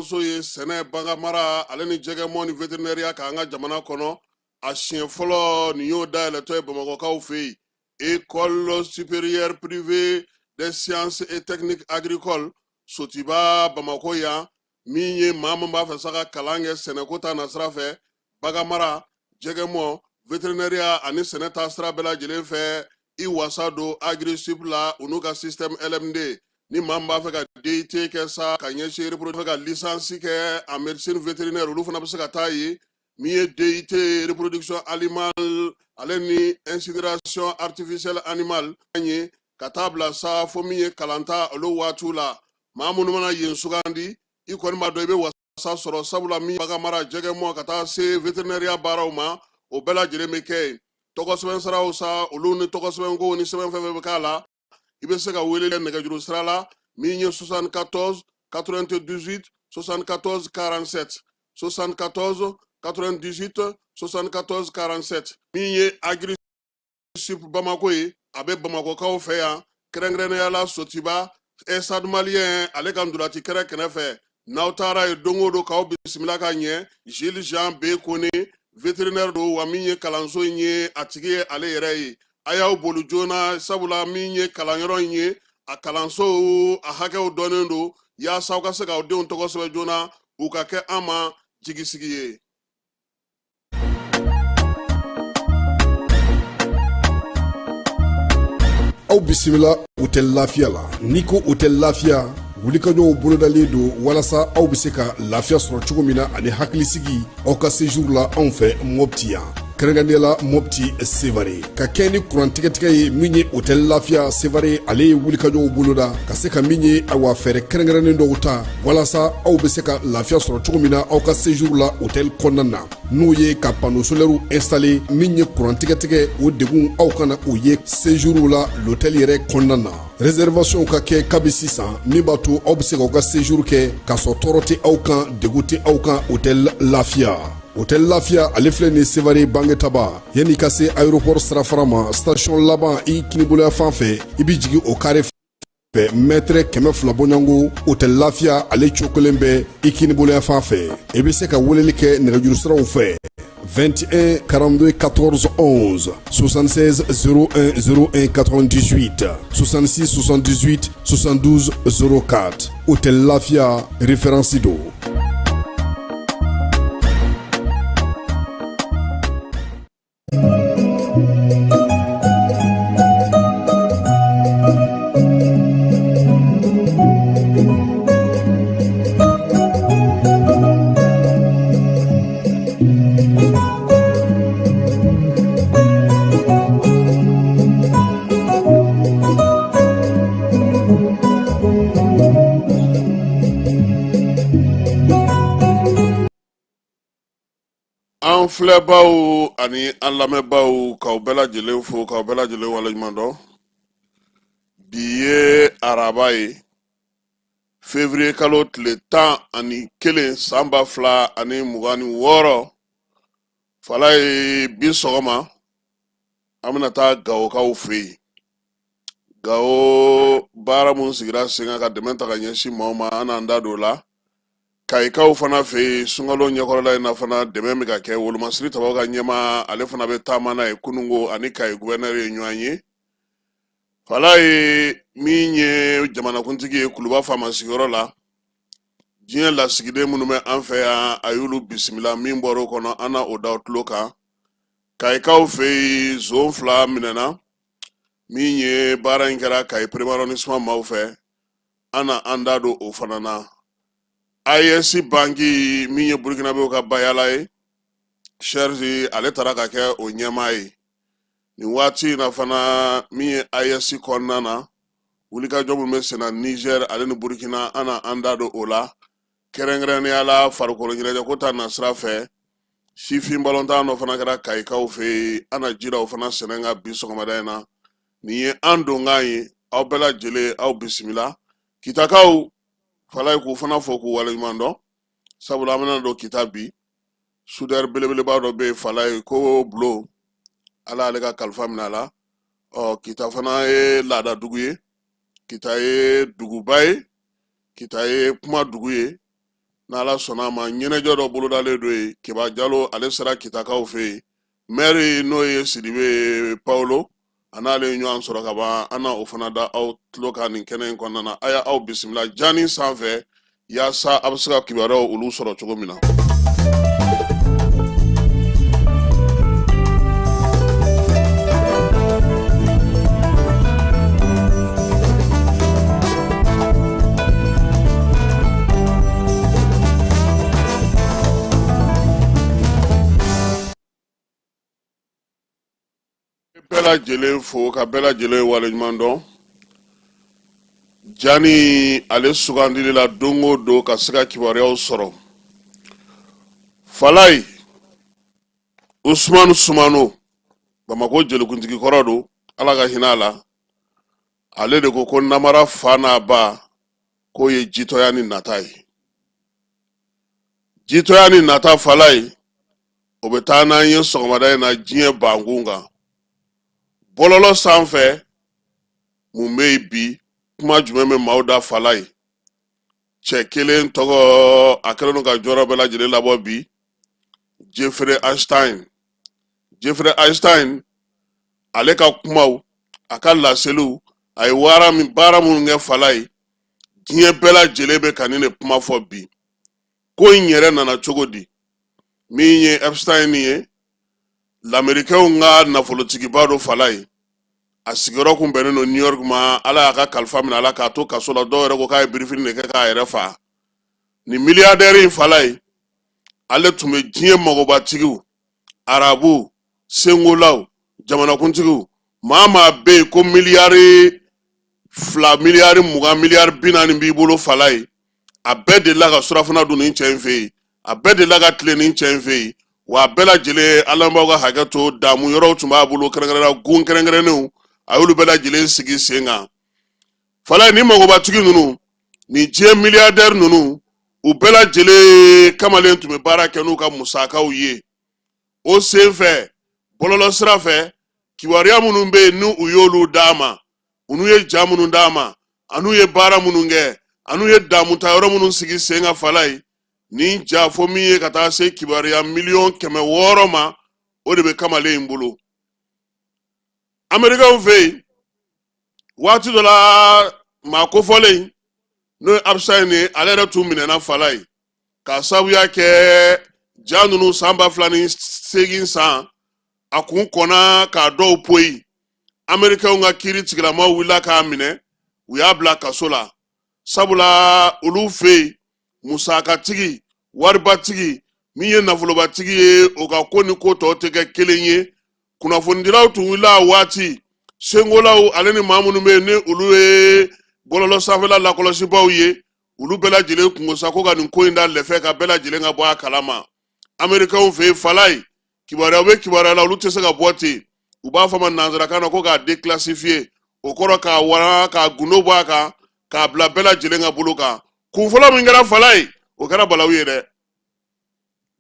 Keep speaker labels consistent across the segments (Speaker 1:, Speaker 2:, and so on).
Speaker 1: So ye sɛnɛ, baganmara ale ni jɛgɛmɔ ni vétérinaire k'an ka jamana kɔnɔ. A siɲɛ fɔlɔ nin y'o dayɛlɛtɔ ye Bamakɔkaw fɛ yen, École supérieure privée des sciences et techniques agricoles Sotiba, Bamakɔ yan. Min ye maa min b'a fɛ sa ka kalan kɛ sɛnɛko ta nasira fɛ, baganmara, jɛgɛmɔ, vétérinaire ani sɛnɛ ta sira bɛɛ lajɛlen fɛ, i wasa don Agrisup la, u n'u ka système LMD. Ni maa min b'a fɛ ka DUT kɛ sa ka ɲɛsin reproduction, ka licence kɛ en médecine vétérinaire, olu fana bɛ se ka taa yen. Min ye DUT reproduction animale ale ni incinération artificielle animale ye, ka taa bila sa fo min ye kalanta olu waatiw la, maa minnu mana yen sugandi, i kɔni b'a dɔn i bɛ wasa sɔrɔ, sabula min baganmara, jɛgɛmɔ, ka taa se vétérinaire baaraw ma, o bɛɛ lajɛlen bɛ kɛ yen. Tɔgɔ sɛbɛn siraw sa, olu ni tɔgɔ sɛbɛnkow ni sɛbɛn fɛn fɛn bɛ k'a la, i bɛ se ka wele kɛ nɛgɛjuru sira la min ye 74 98 74 47, 74 98 74 47. Min ye Agrisup Bamako ye, a bɛ Bamakɔkaw fɛ yan, kɛrɛnkɛrɛnnenya la Sotiba, Stade Malien ale ka ntolaci kɛrɛ kɛrɛfɛ. N'aw taara yen don o don, k'aw bisimila ka ɲɛ. Gilles Jean B Kone, vétérinaire don, wa min ye kalanso in ye, a tigi ye ale yɛrɛ ye. A y'aw boli joona, sabula min ye kalanyɔrɔ in ye, a kalanso a hakɛw dɔnnen don, yaasa aw ka se k'aw denw tɔgɔ sɛbɛn joona, u ka kɛ an ma jigisigi ye.
Speaker 2: Aw bisimila Hôtel Lafiya la. N'i ko Hôtel Lafiya, wulikajɔw bolodalen don walasa aw bɛ se ka lafiya sɔrɔ cogo min na ani hakilisigi aw ka séjour la anw fɛ Mɔpti yan, kɛrɛnkɛrɛnnenya la Mɔpti Sevare. Ka kɛ ni kuran tigɛtigɛ ye, min ye Hôtel Lafiya Sevare, ale ye wulikajɔw boloda ka se ka min ye, awa, fɛɛrɛ kɛrɛnkɛrɛnnen dɔw ta walasa aw bɛ se ka lafiya sɔrɔ cogo min na aw ka séjour la hôtel kɔnɔna na, n'o ye ka panneau solaire installé. Min ye kuran tigɛtigɛ, o degun aw kana o ye séjour la l'hôtel yɛrɛ kɔnɔna na. Réservation ka kɛ kabi sisan, min b'a to aw bɛ se k'aw ka séjour kɛ k'a sɔrɔ tɔɔrɔ tɛ aw kan, degun tɛ aw kan. Hôtel Lafiya, Hôtel Lafiya, ale filɛ nin Sevare Bangetaba, yanni ka se aéroport sirafara ma, station laban i kiniboloya fan fɛ, i bɛ jigin o carré fɛ, mètre 200 bɔɲɔgɔnko, Hôtel Lafiya ale cokolen bɛ i kiniboloya fan fɛ. I bɛ se ka weleli kɛ nɛgɛjuru siraw fɛ: 21 42 14 11, 76 01 01 98, 66 78 72 04. Hôtel Lafiya, référence don.
Speaker 1: An filɛbaw ani an lamɛnbaw, k'aw bɛɛ lajɛlen fo, k'aw bɛɛ lajɛlen waleɲuman dɔn. Bi ye araba ye, février kalo tile 11, san 2026. Fala ye, bi sɔgɔma an bɛna taa Gawokaw fɛ yen. Gawo baara mun sigira sen kan ka dɛmɛ ta ka ɲɛsin maaw ma, an n'an da don o la. Kayikaw fana fɛ yen, sunkalo ɲɛkɔrɔla in na fana, dɛmɛ bɛ ka kɛ. Wolomasiri tabaw ka ɲɛmaa, ale fana bɛ taama n'a ye kununko, ani Kayi guvɛnɛri ye ɲɔgɔn ye. Fala ye, min ye jamanakuntigi ye Kuluba faama sigiyɔrɔ la, diɲɛ lasigiden minnu bɛ an fɛ yan, a y'olu bisimila. Min bɔra o kɔnɔ, an na o da aw tulo kan. Kayikaw fɛ yen, zon 2 minɛna. Min ye baara in kɛra Kayi premier arrondissement maaw fɛ, an na an da don o fana na. AES banki, min ye Burukinabew ka bayala ye, Serge, ale taara ka kɛ o ɲɛmaa ye nin waati in na fana. Min ye AES kɔnɔna na, wulikajɔ min bɛ senna Niger ale ni Burukina, an na an da don o la, kɛrɛnkɛrɛnnenya la farikolo ɲɛnajɛ ko ta nasira fɛ. Sifin balontan dɔ fana kɛra Kayikaw fɛ yen, an na jira o fana sɛnɛ kan bi sɔgɔmada in na. Nin ye an donkan ye. Aw bɛɛ lajɛlen, aw bisimila. Kitakaw, Falaye, k'u fana fo k'u waleɲuman dɔn, sabula an bɛna don Kita bi. Soudeur belebeleba dɔ bɛ yen Falaye, ko Bulo, Ala y'ale ka kalifa minɛ a la. Ɔ, Kita fana ye laada dugu ye, Kita ye duguba ye, Kita ye kuma dugu ye. N'Ala sɔnna a ma, ɲɛnajɛ dɔ bolodalen don yen. Keba Jalo, ale sera Kitakaw fɛ yen. Mɛri, n'o ye Sidibe Pawolo, a n'ale ye ɲɔgɔn sɔrɔ ka ban. An na o fana da aw tulo kan nin kɛnɛ in kɔnɔna na. A y'aw bisimila jani sanfɛ yaasa a bɛ se ka kibaruyaw olu sɔrɔ cogo min na. Bɛɛ lajɛlen fo ka bɛɛ lajɛlen waleɲuman dɔn jani ale sugandili la don o don ka se ka kibaruyaw sɔrɔ. Falayi, Usumani Sumano, Bamakɔ jelikuntigi kɔrɔ don, Ala ka hinɛ a la, ale de ko ko namara fa n'a ba k'o ye jitɔya ni nata ye. Jitɔya ni nata, Falayi, o bɛ taa n'an ye sɔgɔmada in na diɲɛ bankun kan bɔlɔlɔ sanfɛ. Mun bɛ yen bi? Kuma jumɛn bɛ maaw da? Falayi, cɛ kelen tɔgɔ, a kɛlen don ka jɔyɔrɔ bɛɛ lajɛlen labɔ bi, Jeffrey Epstein. Jeffrey Epstein, ale ka kumaw, a ka laseliw, a ye waara min, baara minnu kɛ, Falayi, diɲɛ bɛɛ lajɛlen bɛ ka nin de kuma fɔ bi. Ko in yɛrɛ nana cogo di? Min ye Epstein ye, Lamerikɛnw ka nafolotigiba don Falayi, a sigiyɔrɔ kun bɛnnen don New York ma. Ala y'a ka kalifa minɛ a la k'a to kaso la. Dɔw yɛrɛ ko k'a ye birifini de kɛ k'a yɛrɛ fa. Nin miliyardɛri in, Falayi, ale tun bɛ diɲɛ magobatigiw, arabu sengolaw, jamanakuntigiw, maa maa bɛ yen ko miliyari 2, miliyari 20, miliyari 40 b'i bolo, Falayi, a bɛɛ delila ka surafana dun nin cɛ in fɛ yen, a bɛɛ delila ka tile nin cɛ in fɛ yen. Wa a bɛɛ lajɛlen, ala b'aw ka hakɛ to, damu yɔrɔw tun b'a bolo, kɛrɛnkɛrɛnnenya gun kɛrɛnkɛrɛnnenw, a y'olu bɛɛ lajɛlen sigi sen kan. Falayi, ni magobatigi ninnu, ni diɲɛ miliyardɛri ninnu, u bɛɛ lajɛlen kamalen tun bɛ baara kɛ n'u ka musakaw ye. O sen fɛ, bɔlɔlɔ sira fɛ, kibaruya minnu bɛ yen, ni u y'olu d'a ma, u n'u ye ja minnu d'a ma, an'u ye baara minnu kɛ, an'u ye damuta yɔrɔ minnu sigi sen kan, Falayi, nin ja fo min ye ka taa se kibaruya miliyɔn 600 ma, o de bɛ kamalen in bolo Amerikɛnw fɛ yen. Waati dɔ la, maa kofɔlen, n'o ye Epstein ye, ale yɛrɛ tun minɛna, Falayi, k'a sababuya kɛ ja ninnu. San 2008 san, a kun kɔnna k'a dɔw poyi. Amerikɛnw ka kiiri tigilamaw wulila k'a minɛ, u y'a bila kaso la, sabula olu fɛ yen, musakatigi, waribatigi, min ye nafolobatigi ye, o ka ko ni ko tɔw tɛ kɛ kelen ye. Kunnafonidilaw tun wulila a waati, sengolaw ale ni maa minnu bɛ yen ni olu ye bɔlɔlɔ sanfɛla lakɔlɔsibaaw ye, olu bɛɛ lajɛlen kunko sa ko ka nin ko in da lɛfɛ ka bɛɛ lajɛlen ka bɔ a kalama Amerikɛnw fɛ yen. Falayi, kibaruya bɛ kibaruya la, olu tɛ se ka bɔ ten. U b'a fɔ ma nanzarakan na ko k'a déclassifier, o kɔrɔ k'a wara, k'a gundo bɔ a kan, k'a bila bɛɛ lajɛlen ka bolo kan. Kun fɔlɔ min kɛra, Falayi, o kɛra balawu ye dɛ.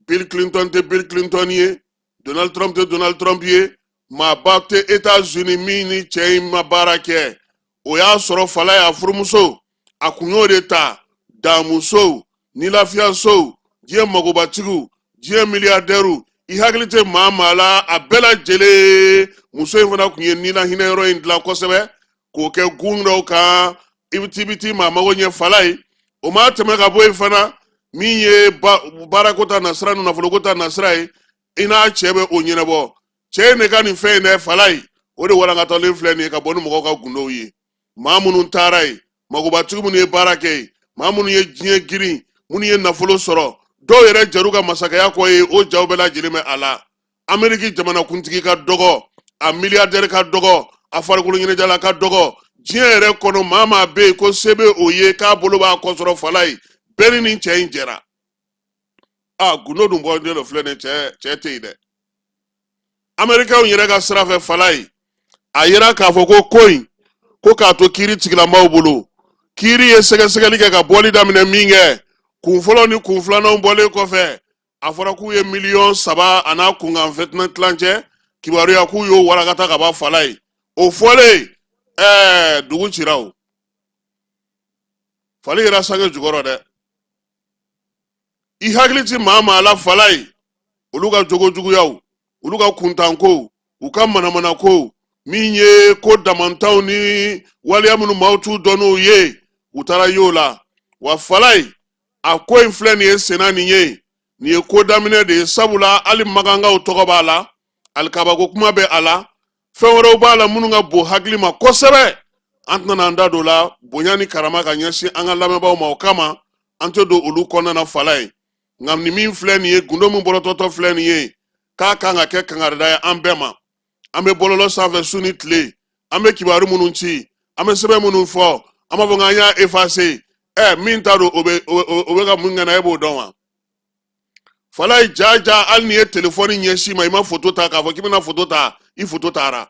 Speaker 1: Bill Clinton tɛ Bill Clinton ye, Donald Trump tɛ Donald Trump ye, maaba tɛ États-Unis min ni cɛ in ma baara kɛ. O y'a sɔrɔ, Falayi, a furumuso, a kun y'o de ta damusow ni lafiyasow, diɲɛ magobatigiw, diɲɛ miliyardɛriw, i hakili tɛ maa maa la, a bɛɛ lajɛlen. Muso in fana tun ye nina hinɛ yɔrɔ in dilan kosɛbɛ k'o kɛ gun dɔw kan, i bɛ t'i bɛ t'i maa mago ɲɛ. Falayi, o ma tɛmɛ ka bɔ yen fana, min ye baarako ta nasira ni nafoloko ta nasira ye, i n'a cɛ bɛ o ɲɛnabɔ. Cɛ in de ka nin fɛn in dɛ, Falayi, o de walankatalen filɛ nin ye ka bɔ ni mɔgɔw ka gundow ye. Maa minnu taara yen, magobatigi minnu ye baara kɛ yen, maa minnu ye diɲɛ girin, minnu ye nafolo sɔrɔ, dɔw yɛrɛ jɛr'u ka masakɛya kɔ ye, o jaw bɛɛ lajɛlen bɛ a la. Ameriki jamanakuntigi ka dɔgɔ, a miliyardɛri ka dɔgɔ, a farikolo ɲɛnajɛla ka dɔgɔ, diɲɛ yɛrɛ kɔnɔ maa maa bɛ yen ko se bɛ o ye k'a bolo b'a kɔ sɔrɔ, Falayi, bɛɛ ni nin cɛ in jɛra. A gundo dun bɔlen dɔ filɛ nin cɛ, cɛ tɛ yen dɛ. Amerikɛnw yɛrɛ ka sira fɛ, Falayi, a yira k'a fɔ ko ko in, ko k'a to kiiri tigilamaaw bolo. Kiiri ye sɛgɛsɛgɛli kɛ ka bɔli daminɛ min kɛ, kun fɔlɔ ni kun filananw bɔlen kɔfɛ, a fɔra k'u ye miliyɔn 3 a n'a kunkanfɛn tilancɛ kibaruya k'u y'o warakata ka ban Falaye. O fɔlen, dugu cira. O fali yɛrɛ sange jukɔrɔ dɛ. I hakili ti maa maa la Falaye, olu ka jogo juguyaw, olu ka kuntankow, u ka manamanakow, min ye ko damantanw ni waleya minnu maaw t'u dɔn n'u ye, u taara y'o la wa. Falaye, a ko in filɛ nin ye senna, nin ye nin ye ko daminɛ de ye, sabula hali makankaw tɔgɔ b'a la, alikabako kuma bɛ a la, fɛn wɛrɛw b'a la minnu ka bon hakili ma kosɛbɛ. An tɛna an da don la bonya ni karama ka ɲɛsin an ka lamɛnbaaw ma, o kama an tɛ don olu kɔnɔna na Falaye. Nka nin min filɛ nin ye, gundo min bɔlɔtɔtɔ filɛ nin ye, k'a kan ka kɛ kangarida ye an bɛɛ ma. An bɛ bɔlɔlɔ sanfɛ su ni tile, an bɛ kibaru minnu ci, an bɛ sɛbɛn minnu fɔ, an b'a fɔ k'an y'a efase. Min ta don, o bɛ ka mun kɛ na, e b'o dɔn wa? Falaye, ja ja, hali n'i ye telefɔni ɲɛsin ma, i ma foto ta k'a fɔ k'i bɛna foto ta, i foto taara.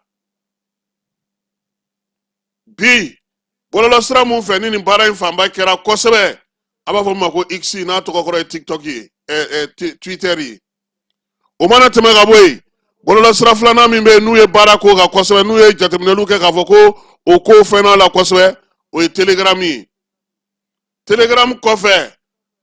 Speaker 1: Bi bɔlɔlɔ sira mun fɛ ni nin baara in fanba kɛra kosɛbɛ, a b'a fɔ min ma ko X, n'a tɔgɔ kɔrɔ ye TikTok ye, Twitter ye. O mana tɛmɛ ka bɔ yen, bɔlɔlɔ sira filanan min bɛ yen n'u ye baara k'o kan kosɛbɛ, n'u ye jateminɛliw kɛ k'a fɔ ko o ko fɛnna la kosɛbɛ, o ye Telegram ye. Telegram kɔfɛ,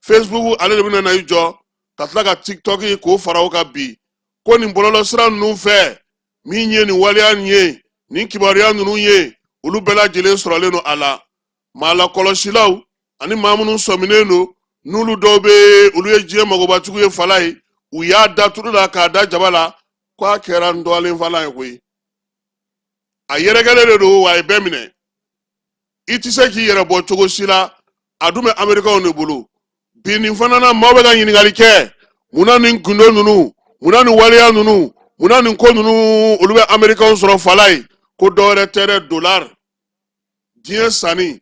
Speaker 1: Facebook, ale de bɛna na i jɔ ka tila ka TikTok k'o fara o kan. Bi ko nin bɔlɔlɔ sira ninnu fɛ, min ye nin waleya nin ye, nin kibaruya ninnu ye, olu bɛɛ lajɛlen sɔrɔlen don a la. Maa lakɔlɔsilaw ani maa minnu sɔminen don, n'olu dɔw bɛ, olu ye diɲɛ magobatigiw ye Falaye, u y'a da tulu la k'a da jaba la k'a kɛra ntɔlen falan ye koyi. A yɛrɛkɛlen de don wa, a ye bɛɛ minɛ, i tɛ se k'i yɛrɛ bɔ cogo si la. A dun bɛ Amerikɛnw de bolo bi. Nin fana na, maaw bɛ ka ɲininkali kɛ: munna nin gundo ninnu, munna nin waleya ninnu, munna nin ko ninnu, olu bɛ Amerikɛnw sɔrɔ Falaye? Ko dɔwɛrɛ tɛ dɛ, dolari, diɲɛ sanni,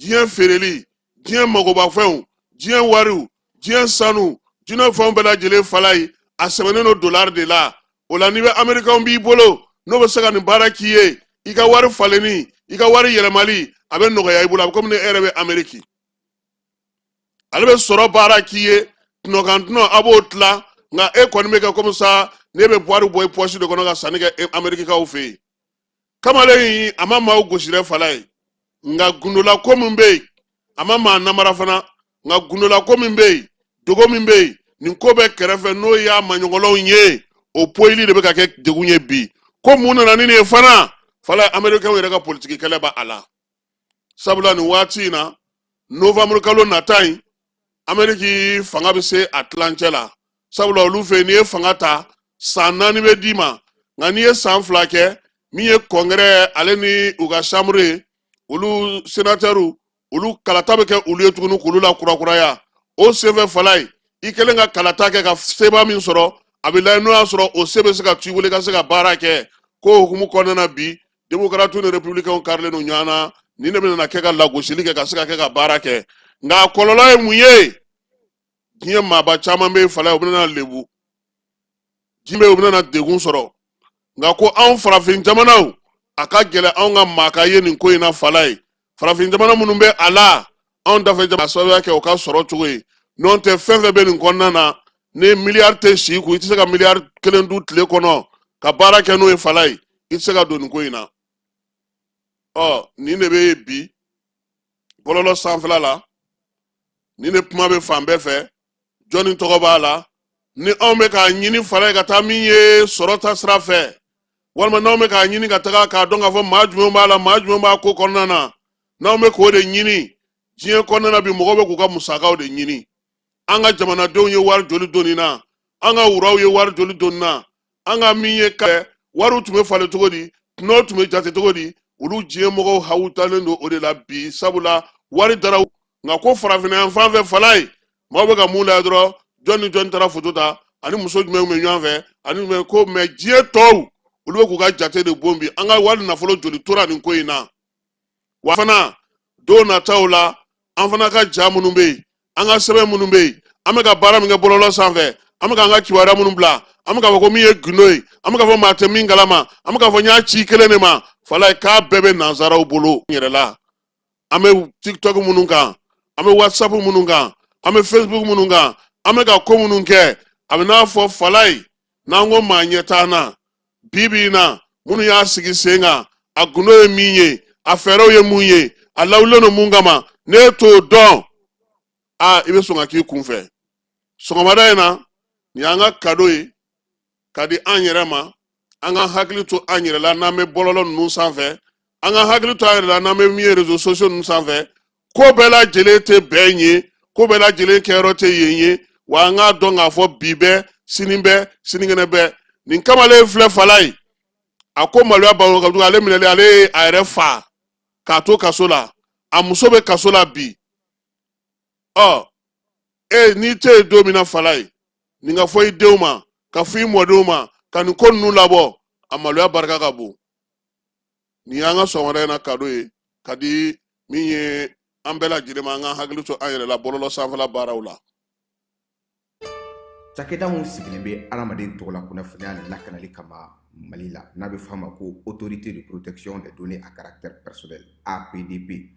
Speaker 1: diɲɛ feereli, diɲɛ magobafɛnw, diɲɛ wariw, diɲɛ sanu, diɲɛ fɛnw bɛɛ lajɛlen Falaye, a sɛbɛnnen don dolari de la. O la, n'i bɛ Amerikɛnw b'i bolo, n'o bɛ se ka nin baara k'i ye, i ka wari falenni, i ka wari yɛlɛmali, a bɛ nɔgɔya i bolo. A bɛ komi ni e yɛrɛ bɛ Ameriki, ale bɛ sɔrɔ baara k'i ye, tɔnɔ kan tɔnɔ, a b'o tila. Nka e kɔni bɛ kɛ komi sa n'e bɛ wari bɔ i pɔsi de kɔnɔ ka sanni kɛ Amerikikaw fɛ yen. Kamalen in, a ma maaw gosi dɛ Falaye, nka gundola ko min bɛ yen, a ma maa namara fana, nka gundola ko min bɛ yen, dogo min bɛ yen, nin ko bɛ kɛrɛfɛ, n'o y'a maɲɔgɔnlɔw ye, o poyili de bɛ ka kɛ degun ye bi. Ko mun nana ni nin ye fana Falaye? Amerikɛnw yɛrɛ ka politiki kɛlɛ b'a la, sabula nin waati in na, novembre kalo nata in, Ameriki fanga bɛ se a tilancɛ la, sabula olu fɛ yen, n'i ye fanga ta, san 4 bɛ d'i ma. Nka n'i ye san 2 kɛ, min ye congrès ale ni u ka chambre ye, olu sénateurs, olu kalata bɛ kɛ olu ye tuguni k'olu la kurakuraya. O senfɛ Falaye, i kɛlen ka kalata kɛ ka seba min sɔrɔ, a bɛ lajɛ n'o y'a sɔrɔ o se bɛ se ka to i bolo i ka se ka baara kɛ. Ko hukumu kɔnɔna na bi, démocrates ni républicains karilen don ɲɔgɔn na. Nin de bɛna kɛ ka lagosili kɛ ka se ka kɛ ka baara kɛ. Nka a kɔlɔlɔ ye mun ye? Diɲɛ maaba caman bɛ yen Falaye, u bɛna lebu, diɲɛ bɛ yen, u bɛna degun sɔrɔ. Nka ko anw farafin jamanaw, a ka gɛlɛn anw ka maa ka ye nin ko in na Falaye. Farafin jamana minnu bɛ a la, anw dafɛ jamana, sababuya kɛ u ka sɔrɔ cogo ye. N'o tɛ, fɛn fɛn bɛ nin kɔnɔna na, ni miliyari tɛ si kun, i tɛ se ka miliyari 1 dun tile kɔnɔ ka baara kɛ n'o ye Falaye, i tɛ se ka don nin ko in na. Ɔ, nin de bɛ yen bi bɔlɔlɔ sanfɛla la, nin de kuma bɛ fan bɛɛ fɛ. Jɔnni tɔgɔ b'a la? Ni anw bɛ k'a ɲini Falaye ka taa min ye sɔrɔ ta sira fɛ, walima n'anw bɛ k'a ɲini ka taga k'a dɔn k'a fɔ maa jumɛn b'a la, maa jumɛn b'a ko kɔnɔna na, n'anw bɛ k'o de ɲini diɲɛ kɔnɔna na bi, mɔgɔw bɛ k'u ka musakaw de ɲini. An ka jamanadenw ye wari joli donni na? An ka wuraw ye wari joli donni na? An ka min ye ka wariw tun bɛ falen cogo di? Tɔnɔw tun bɛ jate cogo di? Olu diɲɛ mɔgɔw hawutalen don o de la bi, sabula wari dara. Nka ko farafinna yan fan fɛ Falaye, maaw bɛ ka mun lajɛ dɔrɔn? Jɔn ni jɔn taara foto ta, ani muso jumɛn bɛ ɲɔgɔn fɛ, ani jumɛn ko mɛ. Diɲɛ tɔw, olu bɛ k'u ka jate de bon bi. An ka wari nafolo joli tora nin ko in na? Wa fana, don nataw la, an fana ka ja minnu bɛ yen, an ka sɛbɛn minnu bɛ yen, an bɛ ka baara min kɛ bɔlɔlɔ sanfɛ, an bɛ k'an ka kibaruya minnu bila, an bɛ k'a fɔ ko min ye gundo ye, an bɛ k'a fɔ maa tɛ min kalama, an bɛ k'a fɔ n y'a ci kelen de ma Falaye, k'a bɛɛ bɛ nanzaraw bolo yɛrɛ la. An bɛ TikTok minnu kan, an bɛ WhatsApp minnu kan, an bɛ Facebook minnu kan, an bɛ ka ko minnu kɛ, a bɛ n'a fɔ falayi n'an ko maa ɲɛ t'an na bi bi in na. Minnu y'a sigi sen kan, a gundo ye min ye, a fɛɛrɛw ye mun ye, a lawulilen don mun kama, n'e t'o dɔn, aa, i bɛ sɔn ka k'i kunfɛ. Sɔgɔmada in na, nin y'an ka kado ye ka di an yɛrɛ ma. An ka hakili to an yɛrɛ la n'an bɛ bɔlɔlɔ ninnu sanfɛ, an ka hakili to an yɛrɛ la n'an bɛ min ye réseaux sociaux ninnu sanfɛ. Ko bɛɛ lajɛlen tɛ bɛn ye, ko bɛɛ lajɛlen kɛyɔrɔ tɛ yen ye. Wa an k'a dɔn k'a fɔ bi bɛɛ, sini bɛɛ, sinikɛnɛ bɛɛ. Nin kamalen filɛ, falayi, a ko maloya baro ka jugu. Ale minɛlen, ale ye a yɛrɛ fa k'a to kaso la, a muso bɛ kaso la bi. Ɔ e, n'i tɛ yen don min na, falayi, nin ka fɔ i denw ma, ka fɔ i mɔdenw ma, ka nin ko ninnu labɔ, a maloya barika ka bon. Nin y'an ka sɔgɔmada in na kado ye ka di min ye an bɛɛ lajɛlen ma, an ka hakili to an yɛrɛ la bɔlɔlɔ sanfɛla baaraw la.
Speaker 3: Cakɛda min sigilen bɛ adamaden tɔgɔla kunnafoniya lakanali kama Mali la, n'a bɛ fɔ a ma ko Autorité de protection des données à caractère personnel, APDP,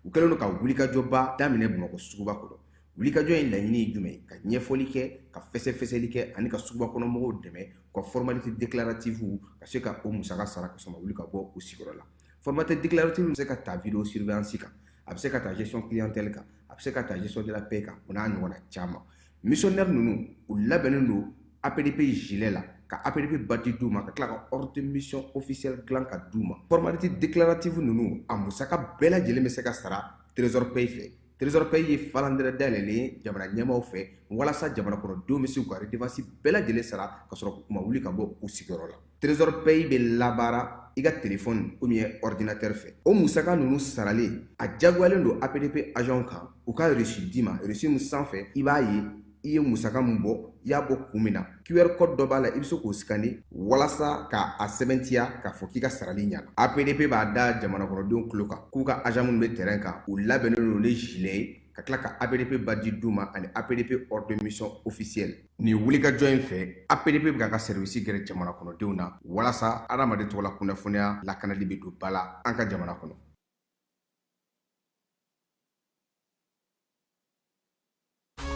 Speaker 3: u kɛlen don ka wulikajɔba daminɛ Bamakɔ suguba kɔnɔ. Wulikajɔ in laɲini ye jumɛn ye? Ka ɲɛfɔli kɛ, ka fɛsɛfɛsɛli kɛ ani ka suguba kɔnɔ mɔgɔw dɛmɛ u ka formalité déclarative ka se ka o musaka sara ka sɔrɔ ma wuli ka bɔ u sigiyɔrɔ la. Formalité déclarative bɛ se ka ta vidéo surveillance kan, a bɛ se ka ta gestion clientèle kan, a bɛ se ka ta gestion de la paie kan, o n'a ɲɔgɔnna caman. Missionnaire ninnu, u labɛnnen don APDP gilet la, ka APDP badge d'u ma, ka tila ka ordre de mission officielle dilan ka d'u ma. Formalité déclarative ninnu, a musaka bɛɛ lajɛlen bɛ se ka sara Trésor Pay fɛ. Trésor Pay ye falandɛrɛ dayɛlɛlen ye jamana ɲɛmaaw fɛ walasa jamana kɔnɔdenw bɛ se k'u ka redevance bɛɛ lajɛlen sara ka sɔrɔ u ma wuli ka bɔ u sigiyɔrɔ la. Trésor Pay bɛ labaara i ka téléphone ou bien ordinateur fɛ. O musaka ninnu saralen, a jagoyalen don APDP agent kan u ka reçu d'i ma, reçu min sanfɛ i b'a ye i ye musaka min bɔ, i y'a bɔ kun min na. QR code dɔ b'a la, i bɛ se k'o scanner walasa ka a sɛbɛntiya k'a fɔ k'i ka sarali ɲana. APDP b'a da jamana kɔnɔdenw tulo kan k'u ka agent minnu bɛ terrain kan, u labɛnnen don ni gilet ye, ka tila ka APDP badge d'u ma ani APDP ordre de mission officielle. Nin wulikajɔ in fɛ, APDP bɛ k'a ka service gɛrɛ jamana kɔnɔdenw na walasa adamaden tɔgɔla kunnafoniya lakanali bɛ don ba la an ka jamana kɔnɔ.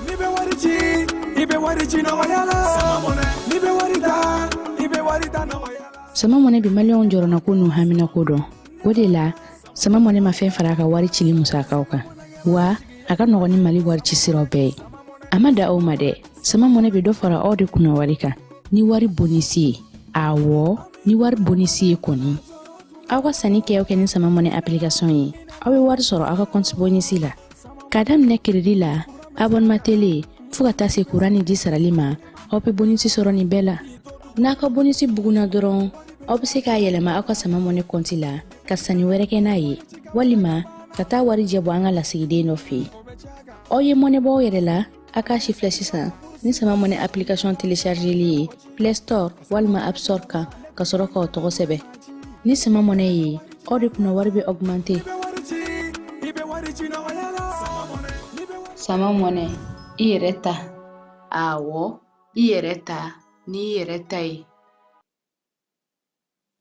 Speaker 4: N'i bɛ wari ci, i bɛ wari ci nɔgɔya la. N'i bɛ wari ta, i bɛ wari ta nɔgɔya la.
Speaker 5: Sama Mɔnɛ bɛ maliyɛnw jɔrɔnako n'u haminako dɔn. O de la, Sama Mɔnɛ ma fɛn fara a ka wari cili musakaw kan, wa a ka nɔgɔn ni Mali wari ci siraw bɛɛ ye. A ma da aw ma dɛ, Sama Mɔnɛ bɛ dɔ fara aw de kunna wari kan ni wari bonisi ye. Awɔ, ni wari bonisi ye kɔni, aw ka sanni kɛ o kɛ ni Sama Mɔnɛ application ye, aw bɛ wari sɔrɔ aw ka compte bonisi la, k'a daminɛ crédit la, abonnement télé, fo ka taa se kuran ni ji sarali ma. Aw bɛ bonisi sɔrɔ nin bɛɛ la. N'a ka bonisi bugunna dɔrɔn, aw bɛ se k'a yɛlɛma aw ka Sama Mɔnɛ kɔnti la ka sanni wɛrɛ kɛ n'a ye, walima ka taa warijɛ bɔ an ka lasigiden dɔ fɛ yen. Aw ye mɔnɛ bɔ aw yɛrɛ la, a k'a sifilɛ sisan ni Sama Mɔnɛ application téléchargeli ye Play Store walima App Store kan, ka sɔrɔ k'aw tɔgɔ sɛbɛn. Ni Sama Mɔnɛ ye, aw de kunna wari bɛ augmenter.
Speaker 6: Sama Mɔnɛ, i yɛrɛ ta. Awɔ, i yɛrɛ ta n'i yɛrɛ ta ye.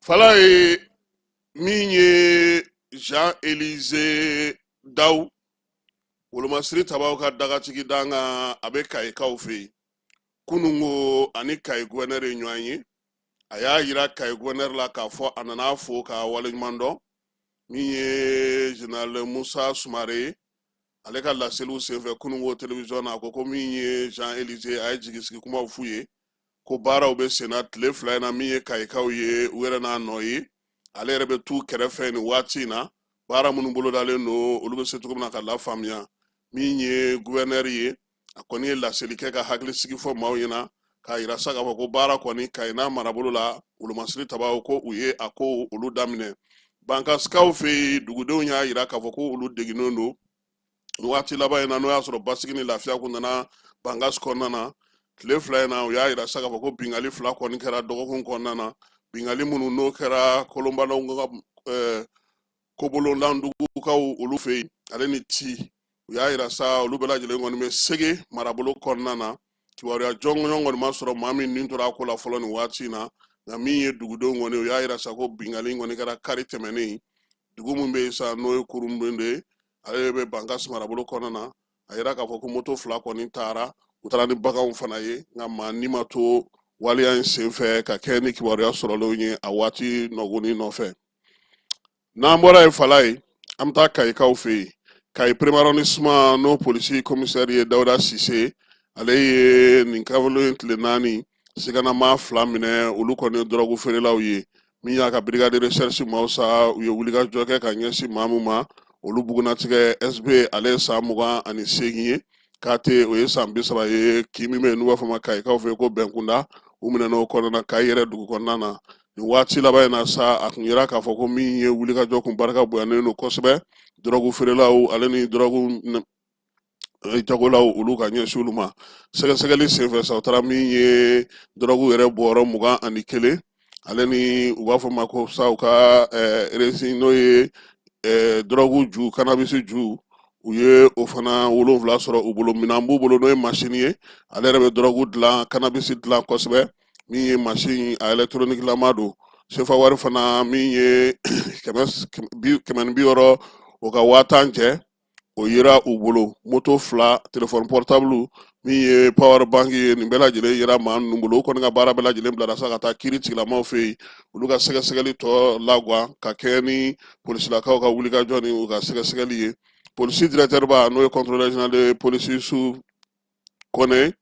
Speaker 1: Fala ye min ye, Jean Élysée Daw, wolomasiri tabaw ka dagatigi danga, a bɛ Kayikaw fɛ yen. Kunungo ani Kayi gouverneur ye ɲɔgɔn ye. A y'a yira Kayi gouverneur la k'a fɔ a nana fo k'a waleɲuman dɔn. Min ye général Musa Sumare ye, ale ka laseliw senfɛ kunungo télévision na, a ko ko min ye Jean Élysée, a ye jigisigi kumaw f'u ye ko baaraw bɛ senna tile 2 in na. Min ye Kayikaw ye, u yɛrɛ n'a nɔ ye, ale yɛrɛ bɛ t'u kɛrɛfɛ nin waati in na, baara minnu bolodalen don, olu bɛ se cogo min na ka lafaamuya. Min ye gouverneur ye, a kɔni ye laseli kɛ ka hakilisigi fɔ maaw ɲɛna, k'a yira sa k'a fɔ ko baara kɔni Kayi n'a marabolo la, wolomasiri tabaw ko u ye a ko olu daminɛ. Bankasikaw fɛ yen, dugudenw y'a yira k'a fɔ ko olu degunnen don waati laban in na, n'o y'a sɔrɔ basigi ni lafiya kun nana Bankas kɔnɔna na. Tile 2 in na, u y'a yira sa k'a fɔ ko bingali 2 kɔni kɛra dɔgɔkun kɔnɔna na, bingali minnu n'o kɛra Kolonbalaw ka Kobolondandugukaw olu fɛ yen, ale ni ti. U y'a yira sa, olu bɛɛ lajɛlen kɔni bɛ Sege marabolo kɔnɔna na. Kibaruya jɔnjɔn kɔni ma sɔrɔ maa min nin tora a ko la fɔlɔ nin waati in na. Nka min ye dugudenw kɔni, u y'a yira sa ko bingali kɔni kɛra kari tɛmɛnen, dugu min bɛ yen sa, n'o ye Kurunbende ye. Ale bɛ Bankasi marabolo kɔnɔna na. A yira k'a fɔ ko moto 2 kɔni taara, u taara ni baganw fana ye, nka maa ni ma to waleya in senfɛ ka kɛ ni kibaruya sɔrɔlenw ye a waati nɔgɔnin nɔfɛ. N'an bɔra yen Falaye, an bɛ taa Kayikaw fɛ yen. Kayi premier arrondissement, n'o polisi commissaire ye Dawuda Sise, ale ye nin kalo in tile 4 siganamaa 2 minɛ. Olu kɔni ye dɔrɔgu feerelaw ye. Min y'a ka brigade de recherche maaw sa, u ye wulikajɔ kɛ ka ɲɛsin maa min ma, olu bugunnatigɛ SB, ale ye san 28 ye, KT, o ye san 30 ye. Kin min bɛ yen n'u b'a fɔ ma Kayikaw fɛ yen ko Bɛnkunda, u minɛna o kɔnɔna na Kayi yɛrɛ dugu kɔnɔna na. Nin waati laban in na sa, a kun yira k'a fɔ ko min ye wulikajɔ kun barika bonyanen don kosɛbɛ dɔrɔgu feerelaw ale ni dɔrɔgu jagolaw, olu ka ɲɛsin olu ma. Sɛgɛsɛgɛli senfɛ sa, u taara min ye dɔrɔgu yɛrɛ bɔrɔ 21, ale ni u b'a fɔ ma ko sa u ka résine, n'o ye dɔrɔgu ju, cannabis ju, u ye o fana 7 sɔrɔ u bolo. Minɛn b'u bolo, n'o ye masini ye, ale yɛrɛ bɛ dɔrɔgu dilan, cannabis dilan kosɛbɛ. Min ye masin a électronique lama don. Sefa wari fana min ye 160, o ka 10 000 jɛ, o yera u bolo. Moto 2, téléphone portable, min ye power bank ye, nin bɛɛ lajɛlen yera maa ninnu bolo. U kɔni ka baara bɛɛ lajɛlen bilara sa ka taa kiiri tigilamaw fɛ yen, olu ka sɛgɛsɛgɛli tɔ lagwan ka kɛ ni polisilakaw ka wulikajɔ ni u ka sɛgɛsɛgɛli ye. Polisi directeur ba, n'o ye contrôleur général de police Youssouf Kɔnɛ,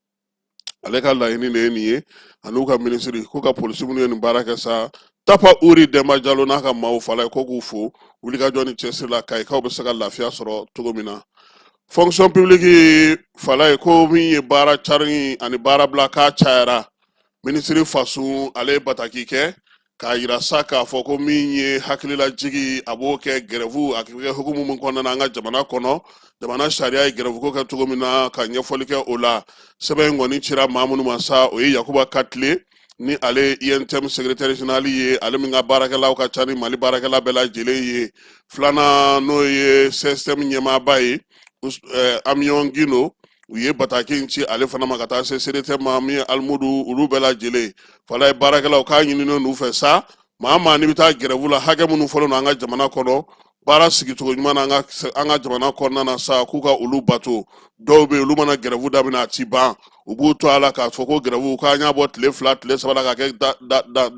Speaker 1: ale ka laɲini de ye nin ye, ani ka minisiri ko ka polisi minnu ye nin baara kɛ sa, Tapa Uri Denba Jalo n'a ka maaw fala ye, ko k'u fo wulikajɔ ni cɛsiri la, Kayikaw bɛ se ka lafiya sɔrɔ cogo min na. Fonction publique fala ye, ko min ye baara cari ani baara bila k'a cayara, minisiri Fasun, ale ye bataki kɛ k'a yira sa k'a fɔ ko min ye hakililajigi, a b'o kɛ gɛrɛfu a kɛ hukumu min kɔnɔna na an ka jamana kɔnɔ, jamana sariya ye gɛrɛfuko kɛ cogo min na, ka ɲɛfɔli kɛ o la. Sɛbɛn in kɔni cira maa minnu ma sa, o ye Yakuba Katile, ni ale ye UNTM secrétaire général ye, ale min ka baarakɛlaw ka ca ni Mali baarakɛla bɛɛ lajɛlen ye. Filanan, n'o ye CSTM ɲɛmaaba ye, Amiɔn Gindo, u ye bataki in ci ale fana ma, ka taa se CDT ma, min ye Alimudu, olu bɛɛ lajɛlen fala ye. Baarakɛlaw k'a ɲininen n'u fɛ sa, maa maa n'i bɛ taa gɛrɛfu la, hakɛ minnu fɔlen don an ka jamana kɔnɔ baara sigicogo ɲuman na an ka jamana kɔnɔna na sa, k'u ka olu bato. Dɔw bɛ yen, olu mana gɛrɛfu daminɛ, a ti ban, u b'u to a la k'a fɔ ko gɛrɛfu k'an y'a bɔ tile 2, tile 3 la, ka kɛ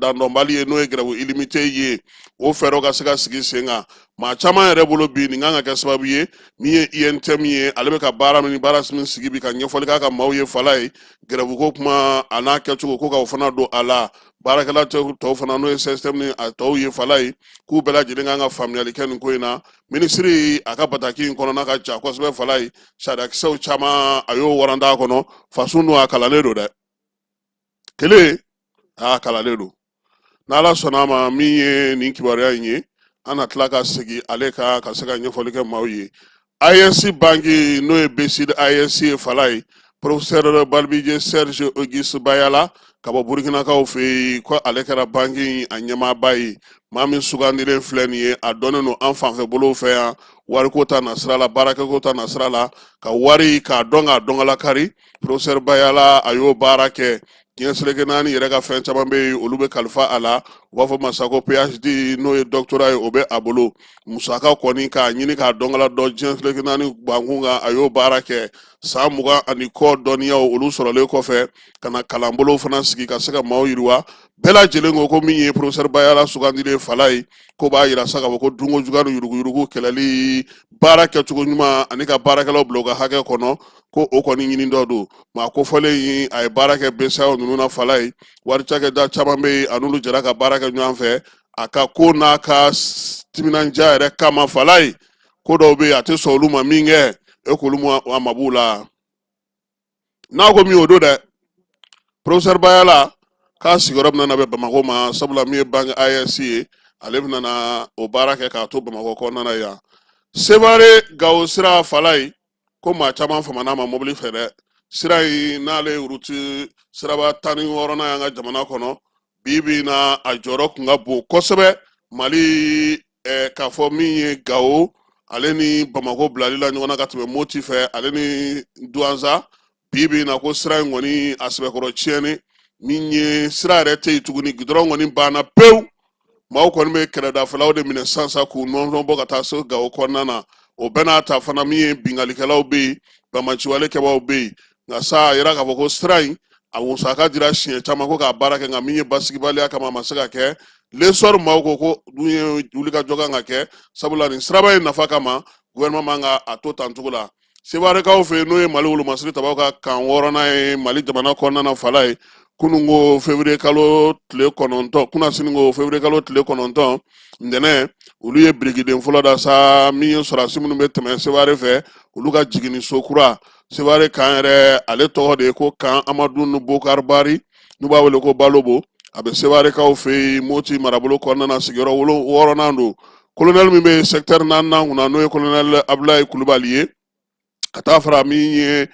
Speaker 1: dandɔnbali ye, n'o ye gɛrɛfu illimité ye. O fɛɛrɛw ka se ka sigi sen kan maa caman yɛrɛ bolo bi. Nin kan ka kɛ sababu ye, min ye UNTM ye, ale bɛ ka baara min baara min sigi bi, ka ɲɛfɔli k'a ka maaw ye fala ye, gɛrɛfuko kuma a n'a kɛcogo, ko ka o fana don a la. Baarakɛla tɔw fana, n'o ye CSTM ni a tɔw ye fala ye, k'u bɛɛ lajɛlen kan ka faamuyali kɛ nin ko in na. Minisiri a ka bataki in kɔnɔna ka ja kosɛbɛ fala ye, sariyakisɛw caman a y'o waranda a kɔnɔ. Fasun dun, a kalannen don dɛ, kelen a kalannen don. N'Ala sɔnna a ma, min ye nin kibaruya in ye, an na tila ka segin ale kan ka se ka ɲɛfɔli kɛ maaw ye. AES banki, n'o ye BCID AES ye fala ye, professeur Balibije Serge Auguste Bayala ka bɔ Burukinakaw fɛ yen, ko ale kɛra banki a ɲɛmaaba ye. Maa min sugandilen filɛ nin ye, a dɔnnen don an fanfɛ bolow fɛ yan wariko ta nasira la, baarakɛko ta nasira la, ka wari k'a dɔn k'a dɔnkalakari. Professeur Bayala, a y'o baara kɛ diɲɛ seleke naani yɛrɛ ka fɛn caman bɛ yen, olu bɛ kalifa a la. U b'a fɔ masa ko PhD, n'o ye doctorat ye, o bɛ a bolo. Musaka kɔni k'a ɲini k'a dɔnkala dɔn diɲɛ seleke naani bankun kan, a y'o baara kɛ san 20 ani kɔ. Dɔnniyaw olu sɔrɔlen kɔfɛ, ka na kalanbolo fana sigi ka se ka maaw yiriwa. Bɛɛ lajɛlen ko ko min ye professeur Bayala sugandilen fala ye, ko b'a yira sa k'a fɔ ko dunko juguya ni yuruguyurugu kɛlɛli, baara kɛcogo ɲuman ani ka baarakɛlaw bila u ka hakɛ kɔnɔ, ko o kɔni ɲini dɔ don. Maa kofɔlen in, a ye baara kɛ BCEAO ninnu na fala ye, wari cakɛda caman bɛ yen, a n'olu jɛra ka baara kɛ ɲɔgɔn fɛ. A ka ko n'a ka timinandiya yɛrɛ kama fala ye, ko dɔw bɛ yen, a tɛ sɔn olu ma min kɛ, e k'olu ma a ma b'u la. N'a ko min o don dɛ, professeur Bayala k'a sigiyɔrɔ bɛna na bɛn Bamakɔ ma, sabula min ye banque AES ye, ale bɛna na o baara kɛ k'a to Bamakɔ kɔnɔna na yan. Sevare Gawo sira fala ye, ko maa caman famana ma mobili fɛ dɛ. Sira in, n'ale ye route siraba 16nan y'an ka jamana kɔnɔ bi bi in na, a jɔyɔrɔ kun ka bon kosɛbɛ Mali k'a fɔ min ye Gawo ale ni Bamakɔ bilali la ɲɔgɔn na ka tɛmɛ Moti fɛ ale ni Duwanza. Bi bi in na, ko sira in kɔni a sɛbɛkɔrɔ tiɲɛni, min ye sira yɛrɛ tɛ yen tuguni, gidɔrɔn kɔni banna pewu. Maaw kɔni bɛ kɛrɛdafɛlaw de minɛ sisan sa k'u nɔnɔn bɔ ka taa se Gawo kɔnɔna na. O bɛɛ n'a ta fana, min ye binkannikɛlaw bɛ yen, banbaanciwale kɛbaaw bɛ yen. Nka sa, a yira k'a fɔ ko sira in a musaka dira siɲɛ caman ko k'a baara kɛ, nka min ye basigibaliya kama, a ma se ka kɛ. L'Essor maaw ko dun ye wulikajɔ kan ka kɛ, sabula nin siraba in nafa kama, gouvernement man ka a to tan cogo la. Sewarekaw fɛ yen, n'o ye Mali wolomasiri tabaw ka kan wɔɔrɔnan ye Mali jamana kɔnɔna na, fala ye kunun ko février kalo tile 9, kunasini ko février kalo tile 9 ntɛnɛn, olu ye birikiden fɔlɔ da sa. Min ye sɔrɔdasi minnu bɛ tɛmɛ Seware fɛ, olu ka jiginni so kura. Seware kan yɛrɛ, ale tɔgɔ de ye ko kan Amadu Bokar Bari, n'u b'a wele ko Balobo. A bɛ Sewarekaw fɛ yen, Moti marabolo kɔnɔna na, sigiyɔrɔ wɔɔrɔnan don. Kolonɛli min bɛ secteur naaninan kunna, n'o ye kolonɛli Abulayi Kulubali ye, ka taa fara min ye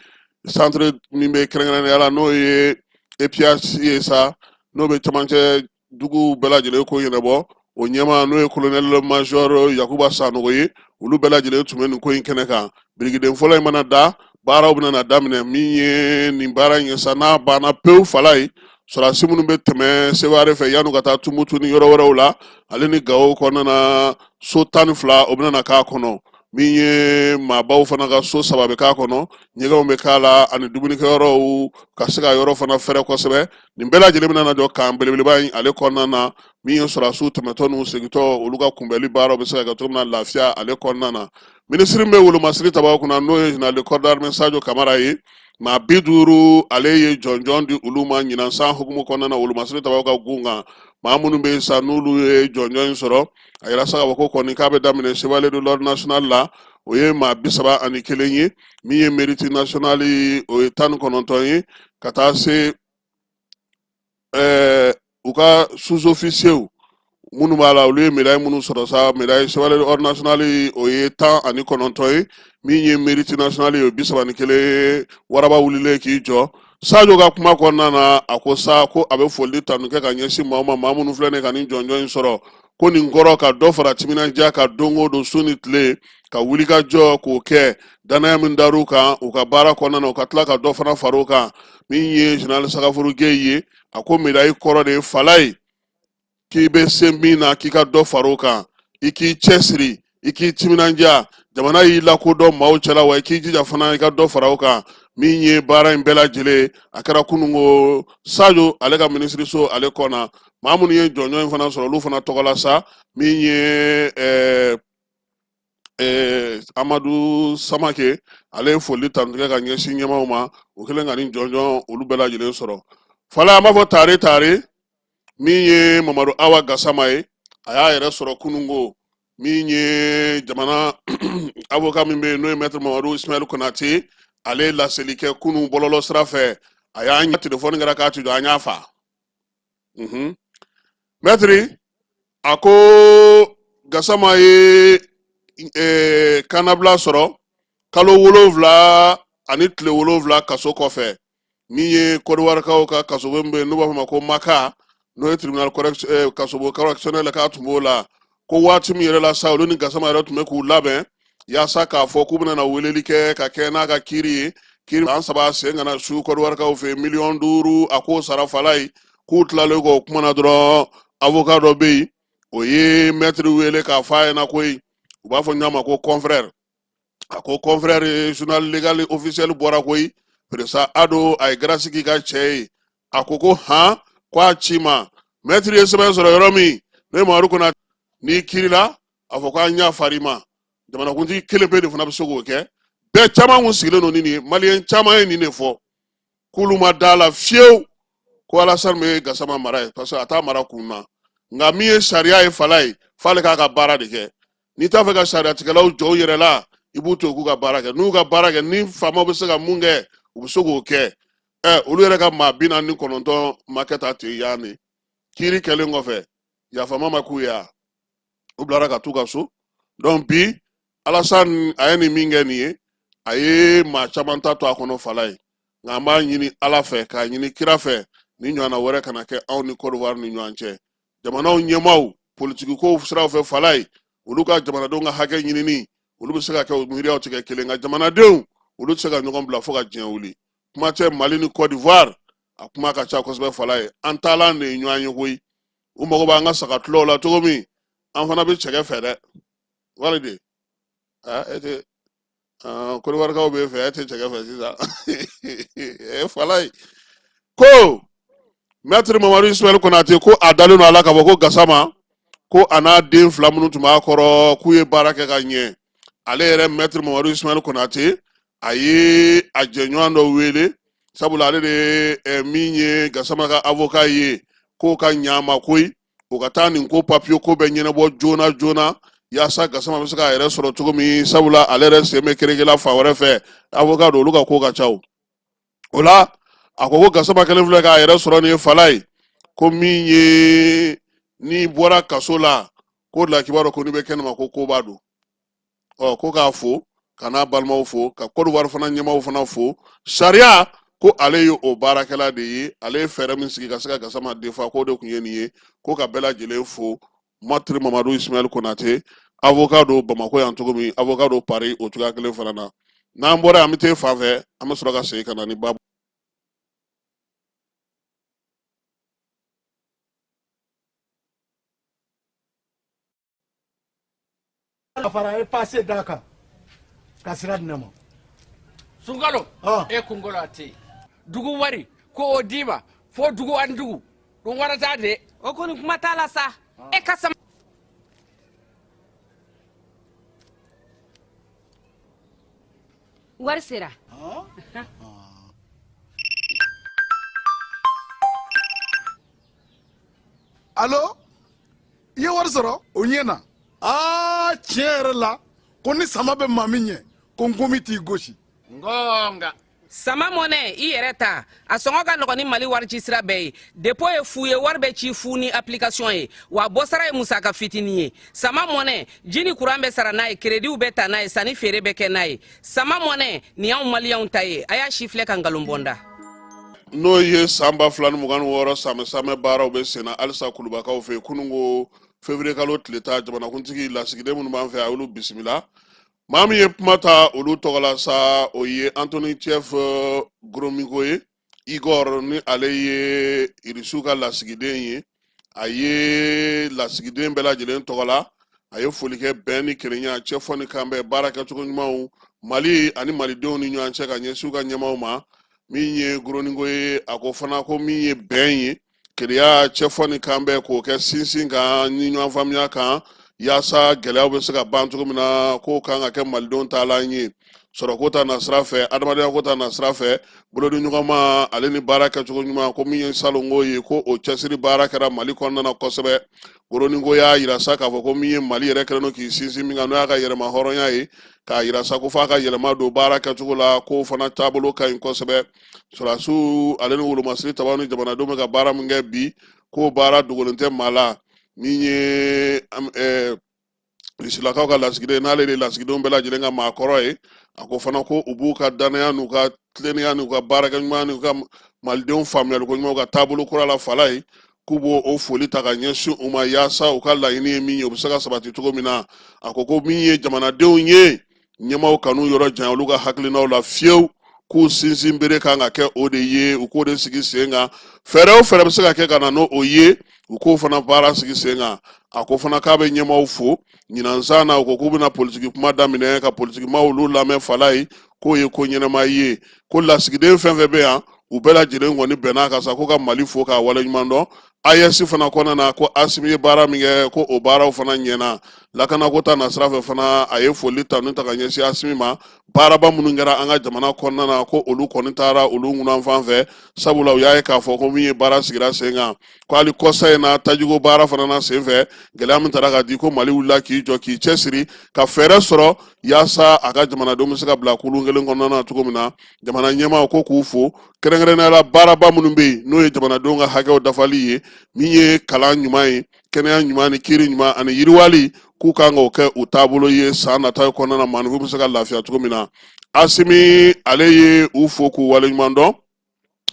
Speaker 1: centre min bɛ kɛrɛnkɛrɛnnenya la, n'o ye EPIAS ye sa, n'o bɛ cɛmancɛ dugu bɛɛ lajɛlen ko ɲɛnabɔ, o ɲɛmaa, n'o ye kolonɛli major Yakuba Sanogo ye, olu bɛɛ lajɛlen tun bɛ nin ko in kɛnɛ kan. Birikiden fɔlɔ in mana da, baaraw bɛna na daminɛ. Min ye nin baara in ye sa, n'a banna pewu, fala ye sɔrɔdasi minnu bɛ tɛmɛ Seware fɛ yan'u ka taa Tumutu ni yɔrɔ wɛrɛw la, ale ni Gawo kɔnɔna na, so 12 o bɛna na k'a kɔnɔ. Min ye maabaw fana ka so saba bɛ k'a kɔnɔ, ɲɛgɛnw bɛ k'a la ani dumunikɛyɔrɔw, ka se ka yɔrɔ fana fɛrɛ kosɛbɛ. Nin bɛɛ lajɛlen bɛna na jɔ kan belebeleba in ale kɔnɔna na. Min ye sɔrɔdasiw tɛmɛtɔ n'u segintɔ, olu ka kunbɛli baaraw bɛ se ka kɛ cogo min na lafiya ale kɔnɔna na. Minisiri min bɛ wolomasiri tabaw kunna, n'o ye général de corps d'armée Sadio Kamara ye, maa 50 ale ye jɔnjɔn di olu ma ɲinan san hukumu kɔnɔna na, wolomasiri tabaw ka gun kan. Maa minnu bɛ yen sa, n'olu ye jɔnjɔn in sɔrɔ, a yira sa k'a fɔ ko kɔni k'a bɛ daminɛ chevalier de l'ordre national la, o ye maa 31 ye. Min ye mérite national, o ye 19 ye, ka taa se u ka sous-officiers minnu b'a la, olu ye médaille minnu sɔrɔ sa, médaille chevalier de l'ordre national, o ye 19 ye. Min ye mérite national ye, o ye 31 ye. Waraba wulilen k'i jɔ, Sadio ka kuma kɔnɔna na, a ko sa ko a bɛ foli tanu kɛ ka ɲɛsin maaw ma, maa minnu filɛ nin ye ka nin jɔnjɔn in sɔrɔ, ko nin kɔrɔ ka dɔ fara timinandiya kan don o don, su ni tile, ka wuli ka jɔ k'o kɛ. Danaya min dar'u kan u ka baara kɔnɔna na, u ka tila ka dɔ fana far'o kan. Min ye général Sagafuru Gueye ye, a ko médaille kɔrɔ de ye fala ye k'i bɛ se min na, k'i ka dɔ far'o kan, i k'i cɛsiri, i k'i timinandiya, jamana y'i lakodɔn maaw cɛla, wa i k'i jija fana i ka dɔ fara o kan. Min ye baara in bɛɛ lajɛlen, a kɛra kununko Sadio ale ka minisiriso ale kɔnɔ. Maa minnu ye jɔnjɔn in fana sɔrɔ, olu fana tɔgɔ la sa, min ye Amadu Samake, ale ye foli tanu kɛ ka ɲɛsin ɲɛmaaw ma, o kɛlen ka nin jɔnjɔn olu bɛɛ lajɛlen sɔrɔ. Fala, an b'a fɔ tare tare. Min ye Mamadu Awa Gasama ye, a y'a yɛrɛ sɔrɔ kununko. Min ye jamana avocat min bɛ yen, n'o ye maître Mamadu Ismaël Konate, ale ye laseli kɛ kunun bɔlɔlɔ sira fɛ. A y'an ɲɛ telefɔni kɛra k'a ti jɔ, an y'a fa. Maître a ko Gasama ye kannabila sɔrɔ kalo 7 ani tile 7 kaso kɔfɛ. Min ye Kɔdiwarikaw ka kasobo min bɛ yen, n'u b'a fɔ ma ko Maka, n'o ye tribunal kasobo correctionnel, k'a tun b'o la. Ko waati min yɛrɛ la sa, olu ni Gasama yɛrɛ tun bɛ k'u labɛn yaasa k'a fɔ k'u bɛna na weleli kɛ ka kɛ n'a ka kiiri ye, kiiri san 3 sen ka na su Kɔdiwarikaw fɛ, miliyɔn 5 a k'o sara fala ye. K'u tilalen kɔ o kuma na dɔrɔn, avocat dɔ bɛ yen, o ye maître wele k'a fɔ a ɲɛna koyi, u b'a fɔ ɲɔgɔn ma ko confrère. A ko confrère, journal légal officiel bɔra koyi, président Ado a ye grâce k'i ka cɛ ye. A ko ko han, ko a ci ma maître ye sɛbɛn sɔrɔ yɔrɔ min, n'o ye Mamadu Konate, n'i kiirila a fɔ k'an yafar'i ma. Jamanakuntigi kelen pe de fana bɛ se k'o kɛ. Bɛɛ caman kun sigilen don ni nin ye, maliyɛn caman ye nin de fɔ k'olu ma da la fiyewu ko Alasani bɛ Gasama mara ye, parce que a t'a mara kun na. Nka min ye sariya ye, fala ye f'ale k'a ka baara de kɛ. N'i t'a fɛ ka sariyatigɛlaw jɔ u yɛrɛ la, i b'u to u k'u ka baara kɛ. N'u ka baara kɛ, ni faamaw bɛ se ka mun kɛ, u bɛ se k'o kɛ. Olu yɛrɛ ka maa 49 ma kɛ ta ten yan de. Kiiri kɛlen kɔfɛ, yafama ma k'u ye, u bilara ka t'u ka so. Donc bi Alasani a ye nin min kɛ nin ye, a ye maa caman ta to a kɔnɔ fala ye. Nka an b'a ɲini Ala fɛ, k'a ɲini kira fɛ, ni ɲɔgɔnna wɛrɛ kana kɛ anw ni Côte d'Ivoire ni ɲɔgɔn cɛ. Jamanaw ɲɛmaaw, politikikow siraw fɛ, fala ye olu ka jamanadenw ka hakɛ ɲinini, olu bɛ se ka kɛ u miiriyaw tɛ kɛ kelen, nka jamanadenw olu tɛ se ka ɲɔgɔn bila fo ka diɲɛ wuli. Kuma tɛ Mali ni Côte d'Ivoire, a kuma ka ca kosɛbɛ fala ye. An taalan de ye ɲɔgɔn ye koyi. U mago b'an ka sagatulɔw la cogo min, an fana bɛ cɛkɛ fɛ dɛ, wali de. E tɛ Kɔdiwarikaw b'e fɛ, e tɛ cɛkɛ fɛ sisan. E falayi ko mɛtiri Mamadu Ismaël Konate ko a dalen don a la k'a fɔ ko Gasama ko a n'a den fila minnu tun b'a kɔrɔ k'u ye baara kɛ ka ɲɛ. Ale yɛrɛ mɛtiri Mamadu Ismaël Konate, a ye a jɛɲɔgɔn dɔ wele, sabula ale de ye min ye Gasama ka avocat ye, k'o ka ɲa a ma koyi, o ka taa nin ko papiye ko bɛɛ ɲɛnabɔ joona joona yaasa Gasama bɛ se k'a yɛrɛ sɔrɔ cogo min, sabula ale yɛrɛ sen bɛ kerekela fan wɛrɛ fɛ, avocat don, olu ka ko ka ca. O la a ko Gasama kɛlen filɛ k'a yɛrɛ sɔrɔ nin ye falayi, ko min ye n'i bɔra kaso la, k'o de la k'i b'a dɔn ko n'i bɛ kɛnɛma ko koba don. Ɔ ko k'a fo, ka n'a balimaw fo, ka Côte d'Ivoire fana ɲɛmaaw fana fo. Sariya ko ale ye o baarakɛla de ye, ale ye fɛɛrɛ min sigi ka se ka Gasama defa, k'o de tun ye nin ye. Ko ka bɛɛ lajɛlen fo. Maitre Mamadu Ismaël Konate, avocat don Bamakɔ yan cogo min, avocat don Paris o cogoya kelen fana na. N'an bɔra yan, an bɛ taa fan fɛ, an bɛ sɔrɔ ka segin ka na ni babu.
Speaker 7: Fara ye pase d'a kan ka sira di ne ma.
Speaker 8: Sunkalo e kunkolo a tɛ dugu wari ko o d'i ma fo dugu ani dugu ɗum warata de.
Speaker 9: O kɔni kuma t'a la sa, e ka sama. Wari sera.
Speaker 7: Alo, i ye wari sɔrɔ o ɲɛ na. Aa, tiɲɛ yɛrɛ la, ko ni sama bɛ maa min ɲɛ, ko nkomi t'i gosi.
Speaker 8: Ngonga.
Speaker 9: Sama Mɔnɛ, i yɛrɛ ta, a sɔngɔ ka nɔgɔn ni Mali warici sira bɛɛ ye. Dépôt ye fu ye, wari bɛ ci fu ni application ye, wa bɔsara ye musaka fitinin ye. Sama Mɔnɛ, ji ni kuran bɛ sara n'a ye, kerediw bɛ ta n'a ye, sanni feere bɛ kɛ n'a ye. Sama Mɔnɛ nin y'anw maliyɛnw ta ye. A y'a si filɛ ka nkalon bɔ n da.
Speaker 1: N'o ye san 2026 samɛ samɛ baaraw bɛ senna halisa kulubakaw fɛ yen. Kununko février kalo tile 10, jamanakuntigi lasigiden minnu b'an fɛ, a y'olu bisimila. Maa min ye kuma ta olu tɔgɔ la sa, o ye Antoni Chef Gromyko ye, Igor, ni ale ye Irisiw ka lasigiden ye. A ye lasigiden bɛɛ lajɛlen tɔgɔ la, a ye foli kɛ bɛn ni kelenya, cɛfɔ ni kanbɛn, baara kɛcogo ɲumanw Mali ani malidenw ni ɲɔgɔn cɛ ka ɲɛsin u ka ɲɛmaaw ma. Min ye Gromyko ye, a ko fana ko min ye bɛn ye, kelenya, cɛfɔ ni kanbɛn, k'o kɛ sinsin kan ni ɲɔgɔn faamuya kan yaasa gɛlɛyaw bɛ se ka ban cogo min na, k'o kan ka kɛ malidenw taalan ye sɔrɔko ta nasira fɛ, adamadenya ko ta nasira fɛ, bolodiɲɔgɔnma ale ni baara kɛcogo ɲuman. Ko min ye salonko ye, ko o cɛsiri baara kɛra Mali kɔnɔna na kosɛbɛ. Gromyko y'a yira sa k'a fɔ ko min ye Mali yɛrɛ kɛlen don k'i sinsin min kan, n'o y'a ka yɛrɛma hɔrɔnya ye, k'a yira sa ko f'a ka yɛlɛma don baara kɛcogo la, k'o fana taabolo ka ɲi kosɛbɛ. Sɔrɔdasiw ale ni wolomasiri tabaw ni jamanadenw bɛ ka baara min kɛ bi, k'o baara dogolen tɛ maa la. Min ye Risilakaw ka lasigiden, n'ale de ye lasigidenw bɛɛ lajɛlen ka maakɔrɔ ye, a ko fana ko u b'u ka dannaya n'u ka tilennenya n'u ka baarakɛɲuman n'u ka malidenw faamuyaliko ɲuman, u ka taabolo kura la fala ye, k'u b'o o foli ta ka ɲɛsin u ma yaasa u ka laɲini ye min ye, u bɛ se ka sabati cogo min na. A ko ko min ye jamanadenw ye, ɲɛmaaw kan'u yɔrɔ janya olu ka hakilinaw la fiyewu, k'u sinsin bere kan ka kɛ o de ye, u k'o de sigi sen kan. Fɛɛrɛ o fɛɛrɛ bɛ se ka kɛ ka na n'o ye, u k'o fana baara sigi sen kan. A ko fana k'a bɛ ɲɛmaaw fo ɲinan san na, u ko k'u bɛna politiki kuma daminɛ ka politikimaw olu lamɛn fala ye, k'o ye ko ɲɛnama ye. Ko lasigiden fɛn fɛn bɛ yan, u bɛɛ lajɛlen kɔni bɛn'a kan sa ko ka Mali fo k'a waleɲuman dɔn. AES fana kɔnɔna na, ko Asimi ye baara min kɛ, ko o baaraw fana ɲɛna. Lakanako ta nasira fɛ fana, a ye foli tanu ta ka ɲɛsin Asimi ma, baaraba minnu kɛra an ka jamana kɔnɔna na, ko olu kɔni taara olu ŋunanfan fɛ, sabula u y'a ye k'a fɔ ko min ye baara sigira sen kan, ko hali kɔsa in na tajiko baara fana na sen fɛ, gɛlɛya min taara ka di, ko Mali wulila k'i jɔ k'i cɛsiri ka fɛɛrɛ sɔrɔ yaasa a ka jamanadenw bɛ se ka bila kulun kelen kɔnɔna na cogo min na. Jamana ɲɛmaaw ko k'u fo kɛrɛnkɛrɛnnenya la baaraba minnu bɛ yen, n'o ye jamanadenw ka hakɛw dafali ye, min ye kalan ɲuman ye, kɛnɛya ɲuman ni kiiri ɲuman ani yiriwali, k'u kan k'o kɛ u taabolo ye san nata kɔnɔna na, maaninfin bɛ se ka lafiya cogo min na. Asimi ale ye u fo k'u waleɲuman dɔn,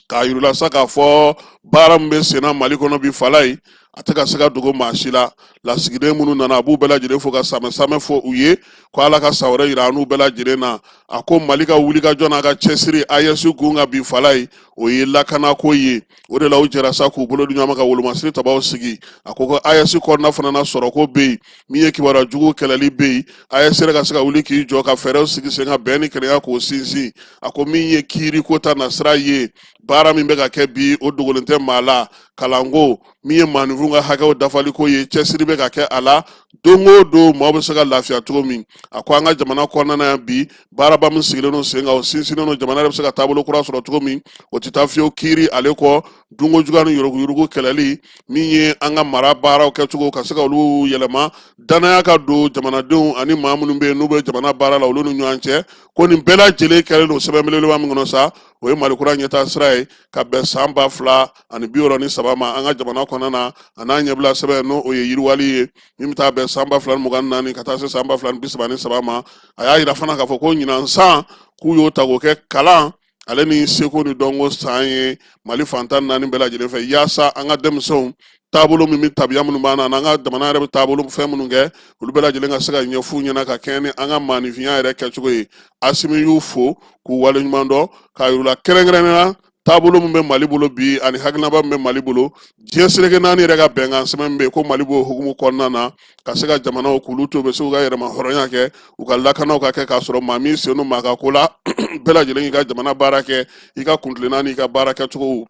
Speaker 1: k'a yir'u la sa k'a fɔ baara min bɛ senna Mali kɔnɔ bi fala ye, A tɛ ka se ka dogo maa si la. Lasigiden minnu nana, a b'u bɛɛ lajɛlen fo ka samɛ samɛ fɔ u ye ko Ala ka san wɛrɛ yira an n'u bɛɛ lajɛlen na. A ko Mali ka wulikajɔ n'a ka cɛsiri AES gun kan bi, Falaye, o ye lakanako ye. O de la u jɛra sa k'u bolo di ɲɔgɔn ma ka wolomasiri tabaw sigi. A ko ko AES kɔnɔna fana na, sɔrɔko bɛ yen, min ye kibaruya jugu kɛlɛli bɛ yen, AES yɛrɛ ka se ka wuli k'i jɔ ka fɛɛrɛw sigi sen kan, bɛn ni kelenya k'o sinsin. A ko min ye kiiriko ta nasira ye, baara min bɛ ka kɛ bi, o dogolen tɛ maa la. Kalanko, min ye maaninfinw ka hakɛw dafaliko ye, cɛsiri bɛ ka kɛ a la don o don, maaw bɛ se ka lafiya cogo min. A ko an ka jamana kɔnɔna na yan bi, baaraba min sigilen don sen kan, o sinsinnen don jamana yɛrɛ bɛ se ka taabolo kura sɔrɔ cogo min, o tɛ taa fiyewu kiiri ale kɔ. Dunko juguya ni yuruguyurugu kɛlɛli, min ye an ka mara baaraw kɛcogo ka se ka olu yɛlɛma, danaya ka don jamanadenw ani maa minnu bɛ yen n'u bɛ jamana baara la, olu ni ɲɔgɔn cɛ, ko nin bɛɛ lajɛlen kɛlen don sɛbɛn belebeleba min kɔnɔ sa, o ye Mali kura ɲɛtaa sira ye ka bɛn san 2063 ma an ka jamana kɔnɔna na, a n'a ɲɛbila sɛbɛn, n'o o ye yiriwali ye, min bɛ taa bɛn san 2024 ka taa se san 2033 ma. A y'a yira fana k'a fɔ ko ɲinan san, k'u y'o ta k'o kɛ kalan ale ni seko ni dɔnko san ye Mali fan 14 bɛɛ lajɛlen fɛ, yaasa an ka denmisɛnw taabolo min bɛ tabiya minnu b'an na, n'an ka jamana yɛrɛ bɛ taabolo fɛn minnu kɛ, olu bɛɛ lajɛlen ka se ka ɲɛf'u ɲɛna ka kɛɲɛ ni an ka maaninfinya yɛrɛ kɛcogo ye. Asimi y'u fo k'u waleɲuman dɔn, k'a yir'u la kɛrɛnkɛrɛnnenya la taabolo min bɛ Mali bolo bi ani hakilinaba min bɛ Mali bolo, diɲɛ seleke naani yɛrɛ ka bɛnkan sɛbɛn min bɛ yen, ko Mali b'o hukumu kɔnɔna na ka se ka jamanaw k'olu to u bɛ se k'u ka yɛrɛma hɔrɔnya kɛ, u ka lakanaw ka kɛ k'a sɔrɔ maa min sen don maa ka ko la, bɛɛ lajɛlen k'i ka jamana baara kɛ, i ka kuntilenna n'i ka baara kɛcogo,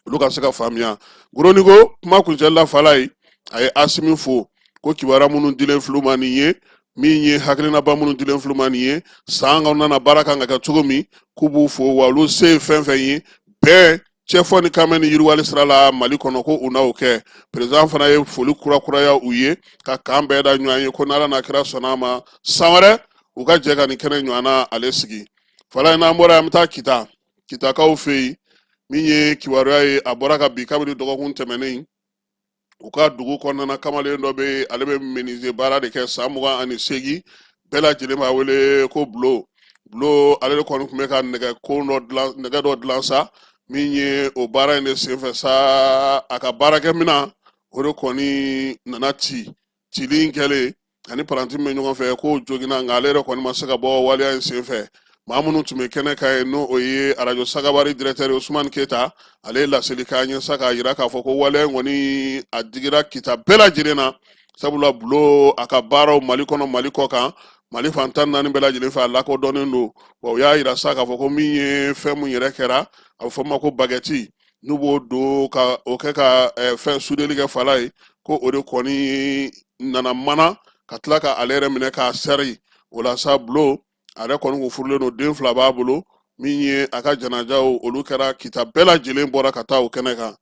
Speaker 1: olu ka se ka faamuya. Goroniko kuma kuncɛli la, Falaye, a ye Asimi fo ko kibaruya minnu dilen fil'u ma nin ye, min ye hakilinaba minnu dilen fil'u ma nin ye, san kɔnɔna na baara kan ka kɛ cogo min, k'u b'u fo wa olu se ye fɛn fɛn ye bɛn, cɛfɔ ni kanbɛn ni yiriwali sira la Mali kɔnɔ, ko u n'o kɛ. Perezidan fana ye foli kurakuraya u ye ka kan bɛɛ da ɲɔgɔn ye, ko n'Ala n'a kira sɔnna a ma, san wɛrɛ u ka jɛ ka nin kɛnɛ ɲɔgɔnna ale sigi. Falaye, n'an bɔra yan, an bɛ taa Kita, Kitakaw fɛ yen. Min ye kibaruya ye, a bɔra ka bi kabini dɔgɔkun tɛmɛnen, u ka dugu kɔnɔna, kamalen dɔ bɛ yen, ale bɛ menuisier baara de kɛ san 28, bɛɛ lajɛlen b'a wele ko Bulo. Bulo ale de kɔni tun bɛ ka nɛgɛ kon dɔ dilan, nɛgɛ dɔ dilan sa. Min ye o baara in de senfɛ sa, a ka baarakɛminɛn o de kɔni nana ci. Cili in kɛlen ani paranti min bɛ ɲɔgɔn fɛ, k'o joginna, nka ale yɛrɛ kɔni ma se ka bɔ waleya in senfɛ. Maa minnu tun bɛ kɛnɛ kan yen, n'o o ye arajo Sagabari directeur Usumani Keyita, ale ye laseli k'an ye sa k'a yira k'a fɔ ko waleya in kɔni a digira Kita bɛɛ lajɛlen na, sabula Bulo a ka baaraw Mali kɔnɔ, Mali kɔ kan, Mali fan 14 bɛɛ lajɛlen fɛ, a lakodɔnnen don. Wa u y'a yira sa k'a fɔ ko min ye fɛn mun yɛrɛ kɛra, a bɛ fɔ ma ko bagɛti, n'u b'o don ka o kɛ ka fɛn sudeli kɛ, Falaye, ko o de kɔni nana mana ka tila ka ale yɛrɛ minɛ k'a sɛri. O la sa, Bulo a yɛrɛ kɔni kun furulen don, den fila b'a bolo. Min ye a ka janajaw, olu kɛra Kita, bɛɛ lajɛlen bɔra ka taa o kɛnɛ kan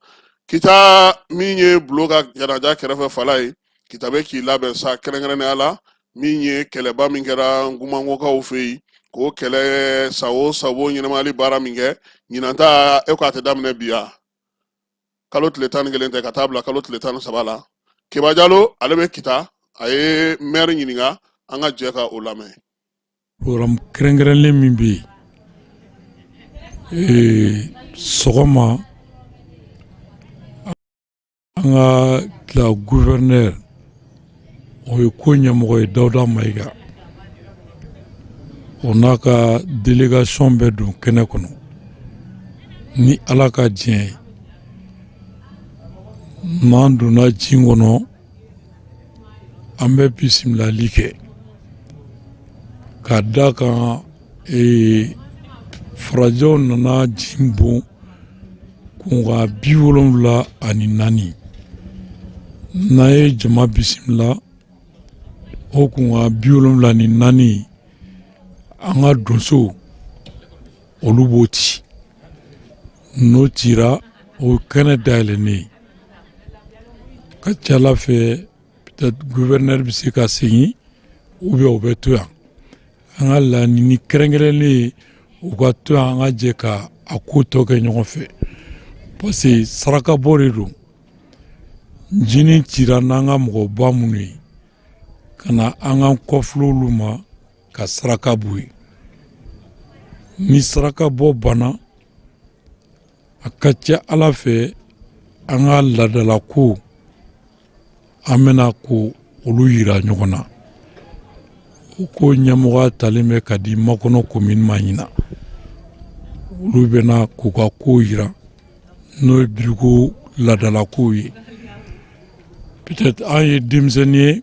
Speaker 1: Kita. Min ye Bulo ka janaja kɛrɛfɛ, Falaye, Kita bɛ k'i labɛn sa, kɛrɛnkɛrɛnnenya la min ye kɛlɛba min kɛra Gumangokaw fɛ yen, k'o kɛlɛ san o san b'o ɲɛnamayali baara min kɛ. Ɲinan ta, e ko a tɛ daminɛ bi ya, kalo tile 11 tɛ, ka taa bila kalo tile 13 la. Keba Jalo, ale bɛ Kita, a ye mɛri ɲininka, an ka jɛ ka o lamɛn.
Speaker 10: Programme kɛrɛnkɛrɛnlen min bɛ yen, sɔgɔma an ka tila gouverneur, o ye ko ɲɛmɔgɔ ye, Dawuda Mayiga, o n'a ka délégation bɛ don kɛnɛ kɔnɔ ni Ala ka diɲɛ ye. N'an donna ji kɔnɔ, an bɛ bisimilali kɛ ka da kan farajɛw nana ji bon kunkan 74. N'an ye jama bisimila, o kunkan 74, an ka donsow olu b'o ci. N'o cira, o kɛnɛ dayɛlɛnnen ka ca Ala fɛ, peut-être gouverneur bɛ se ka segin ou bien o bɛ to yan. An ka laɲini kɛrɛnkɛrɛnnen ye u ka to yan, an ka jɛ ka a ko tɔ kɛ ɲɔgɔn fɛ, parce que sarakabɔ de don. Jini cira n'an ka mɔgɔba minnu ye ka na, an k'an kɔfili olu ma ka saraka b'u ye. Ni saraka bɔ banna, a ka ca Ala fɛ, an ka laadalako An bɛna ko olu yira ɲɔgɔn na. O ko ɲɛmɔgɔya talen bɛ ka di Makɔnɔ komini ma ɲinan. Olu bɛna k'u ka kow yira, n'o ye Biriko laadalakow ye. Peut-être an ye denmisɛnnin ye,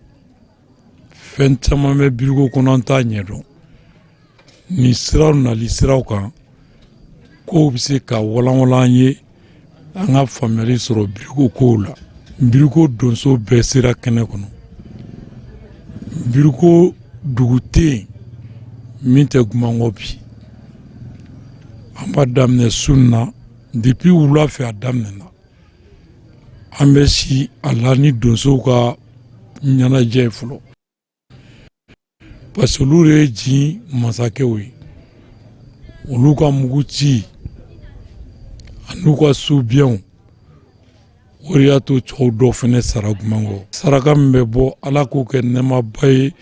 Speaker 10: fɛn caman bɛ Biriko kɔnɔ, an t'a ɲɛdɔn. Nin siraw nali siraw kan, kow bɛ se ka walanwalan an ye, an ka faamuyali sɔrɔ Biriko kow la. Biriko donso bɛɛ sera kɛnɛ kɔnɔ. Biriko dugu tɛ yen min tɛ Gumankɔ bi. An b'a daminɛ su na, depuis wula fɛ a daminɛna. An bɛ si a la ni donsow ka ɲɛnajɛ ye fɔlɔ, parce que olu de ye jin masakɛw ye. Olu ka mugu ci an'u ka sobiɲɛw, o de y'a to cɛw dɔw fana sara Gumankɔ. Saraka min bɛ bɔ, Ala k'o kɛ nɛɛmaba ye